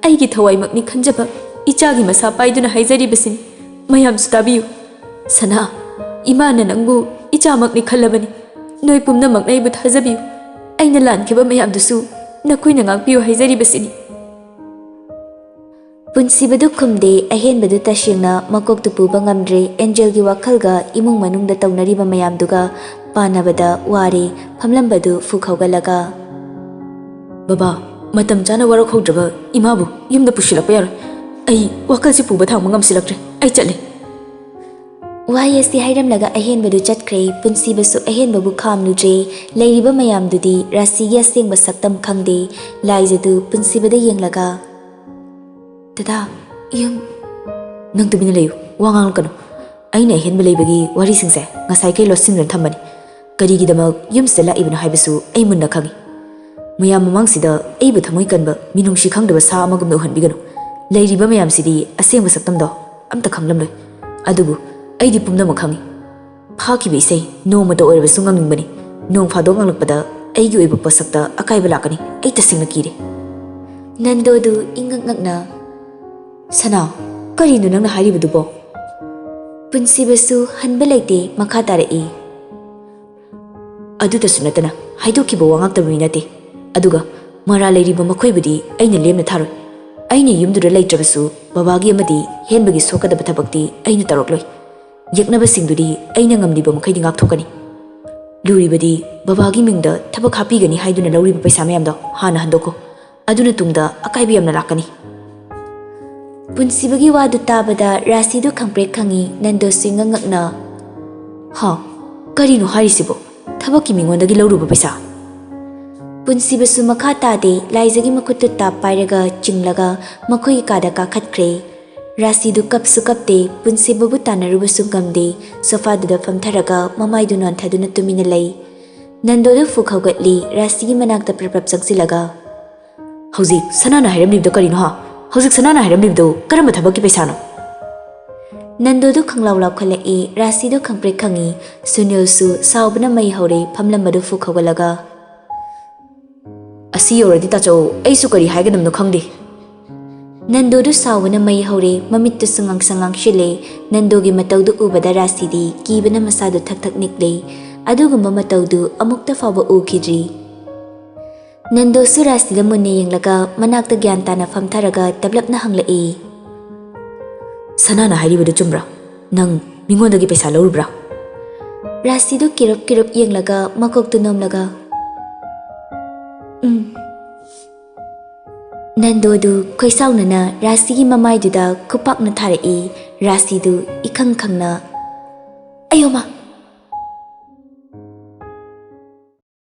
ꯑꯩꯒꯤ ꯊꯋꯥꯏꯃꯛꯅꯤ ꯈꯟꯖꯕ ꯏꯆꯥꯒꯤ ꯃꯁꯥ ꯄꯥꯏꯗꯨꯅ ꯍꯥꯏꯖꯔꯤꯕꯁꯤꯅꯤ꯫ ꯃꯌꯥꯝꯁꯨ ꯇꯥꯕꯤꯌꯨ꯫ ꯁꯅꯥ, ꯏꯃꯥꯅ ꯅꯪꯕꯨ ꯏꯆꯥꯃꯛꯅꯤ ꯈꯜꯂꯕꯅꯤ꯫ ꯅꯣꯏ ꯄꯨꯝꯅꯃꯛꯅ ꯑꯩꯕꯨ ꯊꯥꯖꯕꯤꯌꯨ꯫ ꯑꯩꯅ ꯂꯥꯟꯈꯤꯕ ꯃꯌꯥꯝꯗꯨꯁꯨ ꯅꯈꯣꯏꯅ ꯉꯥꯛꯄꯤꯌꯨ ꯍꯥꯏꯖꯔꯤꯕꯁꯤꯅꯤ꯫" ꯄꯨꯟꯁꯤꯕꯗꯨ ꯈꯨꯝꯗꯦ꯫ ꯑꯍꯦꯟꯕꯗꯨ ꯇꯁꯦꯡꯅ ꯃꯀꯣꯛꯇꯨ ꯄꯨꯕ ꯉꯝꯗ꯭ꯔꯦ꯫ ꯑꯦꯟꯖꯦꯜꯒꯤ ꯋꯥꯈꯜꯒ ꯏꯃꯨꯡ ꯃꯅꯨꯡꯗ ꯇꯧꯅꯔꯤꯕ ꯃꯌꯥꯝꯗꯨꯒ ꯄꯥꯟꯅꯕꯗ ꯋꯥꯔꯦ꯫ ꯐꯝꯂꯝꯕꯗꯨ ꯐꯨꯛ ꯍꯧꯒꯠꯂꯒ, "ꯕꯕꯥ, ꯃꯇꯝ ꯆꯥꯅ ꯋꯥꯔꯛꯍꯧꯗ꯭ꯔꯕ ꯏꯃꯥꯕꯨ ꯌꯨꯝꯗ ꯄꯨꯁꯤꯜꯂꯛꯄ ꯌꯥꯔꯣꯏ꯫ ꯑꯩ ꯋꯥꯈꯜꯁꯤ ꯄꯨꯕ ꯊꯥꯡꯕ ꯉꯝꯁꯤꯜꯂꯛꯇ꯭ꯔꯦ꯫ ꯑꯩ ꯆꯠꯂꯦ꯫" ꯋꯥꯍꯩ ꯑꯁꯤ ꯍꯥꯏꯔꯝꯂꯒ ꯑꯍꯦꯟꯕꯗꯨ ꯆꯠꯈ꯭ꯔꯦ꯫ ꯄꯨꯟꯁꯤꯕꯁꯨ ꯑꯍꯦꯟꯕꯕꯨ ꯈꯥꯝꯂꯨꯗ꯭ꯔꯦ꯫ ꯂꯩꯔꯤꯕ ꯃꯌꯥꯝꯗꯨꯗꯤ ꯔꯥꯁꯤꯒꯤ ꯑꯁꯦꯡꯕ ꯁꯛꯇꯝ ꯈꯪꯗꯦ꯫ ꯂꯥꯏꯖꯗꯨ ꯄꯨꯟꯁꯤꯕꯗ ꯌꯦꯡꯂꯒ, "ꯗꯗꯥ, ꯌꯨꯝ..." "ꯅꯪ ꯇꯨꯃꯤꯟꯅ ꯂꯩꯌꯨ, ꯋꯥ ꯉꯥꯡꯂꯛꯀꯅꯨ꯫ ꯑꯩꯅ ꯑꯍꯦꯟꯕ ꯂꯩꯕꯒꯤ ꯋꯥꯔꯤꯁꯤꯡꯁꯦ ꯉꯁꯥꯏꯈꯩ ꯂꯣꯠꯁꯤꯟꯗꯨꯅ ꯊꯝꯕꯅꯤ꯫ ꯀꯔꯤꯒꯤꯗꯃꯛ ꯌꯨꯝꯁꯤꯗ ꯂꯥꯛꯏꯕꯅꯣ ꯍꯥꯏꯕꯁꯨ ꯑꯩ ꯃꯨꯟꯅ ꯈꯪꯏ꯫ ꯃꯌꯥꯝ ꯃꯃꯥꯡꯁꯤꯗ ꯑꯩꯕꯨ ꯊꯃꯣꯏ ꯀꯟꯕ, ꯃꯤꯅꯨꯡꯁꯤ ꯈꯪꯗꯕ ꯁꯥ ꯑꯃꯒꯨꯝꯅ ꯎꯍꯟꯕꯤꯒꯅꯨ꯫ ꯂꯩꯔꯤꯕ ꯃꯌꯥꯝꯁꯤꯗꯤ ꯑꯁꯦꯡꯕ ꯁꯛꯇꯝꯗꯣ ꯑꯝꯇ ꯈꯪꯂꯝꯂꯣꯏ꯫ ꯑꯗꯨꯕꯨ ꯑꯩꯗꯤ ꯄꯨꯝꯅꯃꯛ ꯈꯪꯏ꯫ ꯐꯥꯈꯤꯕ ꯏꯁꯩ ꯅꯣꯡꯃꯇ ꯑꯣꯏꯔꯕꯁꯨ ꯉꯪꯅꯤꯡꯕꯅꯤ꯫ ꯅꯣꯡ ꯐꯥꯗꯣꯛ ꯉꯪꯂꯛꯄꯗ ꯑꯩꯒꯤ ꯑꯣꯏꯕ ꯄꯣꯠꯁꯛꯇ ꯑꯀꯥꯏꯕ ꯂꯥꯛꯀꯅꯤ꯫ ꯑꯩ ꯇꯁꯦꯡꯅ ꯀꯤꯔꯦ꯫" ꯅꯟꯗꯣꯗꯨ ꯏꯪꯉꯛ ꯉꯛꯅ, "ꯁꯅꯥ, ꯀꯔꯤꯅꯣ ꯅꯪꯅ ꯍꯥꯏꯔꯤꯕꯗꯨꯕꯣ?" ꯄꯨꯟꯁꯤꯕꯁꯨ ꯍꯟꯕ ꯂꯩꯇꯦ, ꯃꯈꯥ ꯇꯥꯔꯛꯏ꯫ "ꯑꯗꯨꯇꯁꯨ ꯅꯠꯇꯅ ꯍꯥꯏꯗꯣꯛꯈꯤꯕ ꯋꯥ ꯉꯥꯛꯇꯕ ꯃꯤ ꯅꯠꯇꯦ꯫ ꯑꯗꯨꯒ ꯃꯔꯥꯜ ꯂꯩꯔꯤꯕ ꯃꯈꯣꯏꯕꯨꯗꯤ ꯑꯩꯅ ꯂꯦꯝꯅ ꯊꯥꯔꯣꯏ꯫ ꯑꯩꯅ ꯌꯨꯝꯗꯨꯗ ꯂꯩꯇ꯭ꯔꯕꯁꯨ ꯕꯕꯥꯒꯤ ꯑꯃꯗꯤ ꯍꯦꯟꯕꯒꯤ ꯁꯣꯛꯀꯗꯕ ꯊꯕꯛꯇꯤ ꯑꯩꯅ ꯇꯧꯔꯛꯂꯣꯏ꯫ ꯌꯦꯛꯅꯕꯁꯤꯡꯗꯨꯗꯤ ꯑꯩꯅ ꯉꯝꯂꯤꯕ ꯃꯈꯩꯗꯤ ꯉꯥꯛꯊꯣꯛꯀꯅꯤ꯫ ꯂꯨꯔꯤꯕꯗꯤ ꯕꯕꯥꯒꯤ ꯃꯤꯡꯗ ꯊꯕꯛ ꯍꯥꯞꯄꯤꯒꯅꯤ ꯍꯥꯏꯗꯨꯅ ꯂꯧꯔꯤꯕ ꯄꯩꯁꯥ ꯃꯌꯥꯝꯗꯣ ꯍꯥꯟꯅ ꯍꯟꯗꯣꯛꯈꯣ꯫ ꯑꯗꯨꯅ ꯇꯨꯡꯗ ꯑꯀꯥꯏꯕ ꯌꯥꯝꯅ ꯂꯥꯛꯀꯅꯤ꯫" ꯄꯨꯟꯁꯤꯕꯒꯤ ꯋꯥꯗꯨ ꯇꯥꯕꯗ ꯔꯥꯁꯤꯗꯨ ꯈꯪꯄ꯭ꯔꯦꯛ ꯈꯪꯉꯤ꯫ ꯅꯟꯗꯣꯁꯨ ꯏꯉꯛ ꯉꯛꯅ, "ꯍꯥ? ꯀꯔꯤꯅꯣ ꯍꯥꯏꯔꯤꯁꯤꯕꯣ? ꯊꯕꯛꯀꯤ ꯃꯤꯉꯣꯟꯗꯒꯤ ꯂꯧꯔꯨꯕ ꯄꯩꯁꯥ?" ꯄꯨꯟꯁꯤꯕꯁꯨ ꯃꯈꯥ ꯇꯥꯗꯦ꯫ ꯂꯥꯏꯖꯒꯤ ꯃꯈꯨꯠꯇꯨ ꯇꯥꯞ ꯄꯥꯏꯔꯒ ꯆꯤꯡꯂꯒ ꯃꯈꯣꯏꯒꯤ ꯀꯥꯗ ꯀꯥꯈꯠꯈ꯭ꯔꯦ꯫ ꯔꯥꯁꯤꯗꯨ ꯀꯞꯁꯨ ꯀꯞꯇꯦ, ꯄꯨꯟꯁꯤꯕꯕꯨ ꯇꯥꯟꯅꯔꯨꯕꯁꯨ ꯉꯝꯗꯦ꯫ ꯁꯣꯐꯥꯗꯨꯗ ꯐꯝꯊꯔꯒ ꯃꯃꯥꯏꯗꯨ ꯅꯣꯟꯊꯗꯨꯅ ꯇꯨꯃꯤꯟꯅ ꯂꯩ꯫ ꯅꯟꯗꯣꯗꯨ ꯐꯨꯛ ꯍꯧꯒꯠꯂꯤ, ꯔꯥꯁꯤꯒꯤ ꯃꯅꯥꯛꯇ ꯄ꯭ꯔꯞ ꯄ꯭ꯔꯞ ꯆꯪꯁꯤꯜꯂꯒ, "ꯍꯧꯖꯤꯛ ꯁꯅꯥꯅ ꯍꯥꯏꯔꯝꯂꯤꯕꯗꯣ ꯀꯔꯤꯅꯣ ꯍꯥ? ꯍꯧꯖꯤꯛ ꯁꯅꯥꯅ ꯍꯥꯏꯔꯝꯂꯤꯕꯗꯨ ꯀꯔꯝꯕ ꯊꯕꯛꯀꯤ ꯄꯩꯁꯥꯅꯣ?" ꯅꯟꯗꯣꯗꯨ ꯈꯪꯂꯥꯎ ꯂꯥꯎꯈꯠꯂꯛꯏ, ꯔꯥꯁꯤꯗꯨ ꯈꯪꯄ꯭ꯔꯦꯛ ꯈꯪꯉꯤ꯫ ꯁꯨꯅꯤꯜꯁꯨ ꯁꯥꯎꯕꯅ ꯃꯩ ꯍꯧꯔꯦ, ꯐꯝꯂꯝꯕꯗꯨ ꯐꯨꯛ ꯍꯧꯒꯠꯂꯒ, "ꯑꯁꯤ ꯌꯧꯔꯗꯤ ꯇꯥꯆꯧ, ꯑꯩꯁꯨ ꯀꯔꯤ ꯍꯥꯏꯒꯗꯕꯅꯣ ꯈꯪꯗꯦ꯫" ꯅꯟꯗꯣꯗꯨ ꯁꯥꯎꯕꯅ ꯃꯩ ꯍꯧꯔꯦ, ꯃꯃꯤꯠꯇꯨꯁꯨ ꯉꯥꯡꯁꯪ ꯉꯥꯡꯁꯤꯜꯂꯦ꯫ ꯅꯟꯗꯣꯒꯤ ꯃꯇꯧꯗꯨ ꯎꯕꯗ ꯔꯥꯁꯤꯗꯤ ꯀꯤꯕꯅ ꯃꯁꯥꯗꯨ ꯊꯛ ꯊꯛ ꯅꯤꯛꯂꯦ꯫ ꯑꯗꯨꯒꯨꯝꯕ ꯃꯇꯧꯗꯨ ꯑꯃꯨꯛꯇ ꯐꯥꯎꯕ ꯎꯈꯤꯗ꯭ꯔꯤ꯫ ꯅꯟꯗꯣꯁꯨ ꯔꯥꯁꯤꯗ ꯃꯨꯟꯅ ꯌꯦꯡꯂꯒ ꯃꯅꯥꯛꯇ ꯒ꯭ꯌꯥꯟ ꯇꯥꯅ ꯐꯝꯊꯔꯒ ꯇꯞꯂꯞꯅ ꯍꯪꯂꯛꯏ꯫ "ꯁꯅꯥꯅ ꯍꯥꯏꯔꯤꯕꯗꯨ ꯆꯨꯝꯕ꯭ꯔꯥ? ꯅꯪ ꯃꯤꯉꯣꯟꯗꯒꯤ ꯄꯩꯁꯥ ꯂꯧꯔꯨꯕ꯭ꯔꯥ?" ꯔꯥꯁꯤꯗꯨ ꯀꯤꯔꯞ ꯀꯤꯔꯞ ꯌꯦꯡꯂꯒ ꯃꯀꯣꯛꯇꯨ ꯅꯣꯝꯂꯒ, "ꯎꯝ꯫" ꯅꯟꯗꯣꯗꯨ ꯈꯣꯏꯁꯥꯎꯅꯅ ꯔꯥꯁꯤꯒꯤ ꯃꯃꯥꯏꯗꯨꯗ ꯈꯨꯄꯥꯛꯅ ꯊꯥꯔꯛꯏ꯫ ꯔꯥꯁꯤꯗꯨ ꯏꯈꯪ ꯈꯪꯅ, "ꯑꯌꯣꯃ!"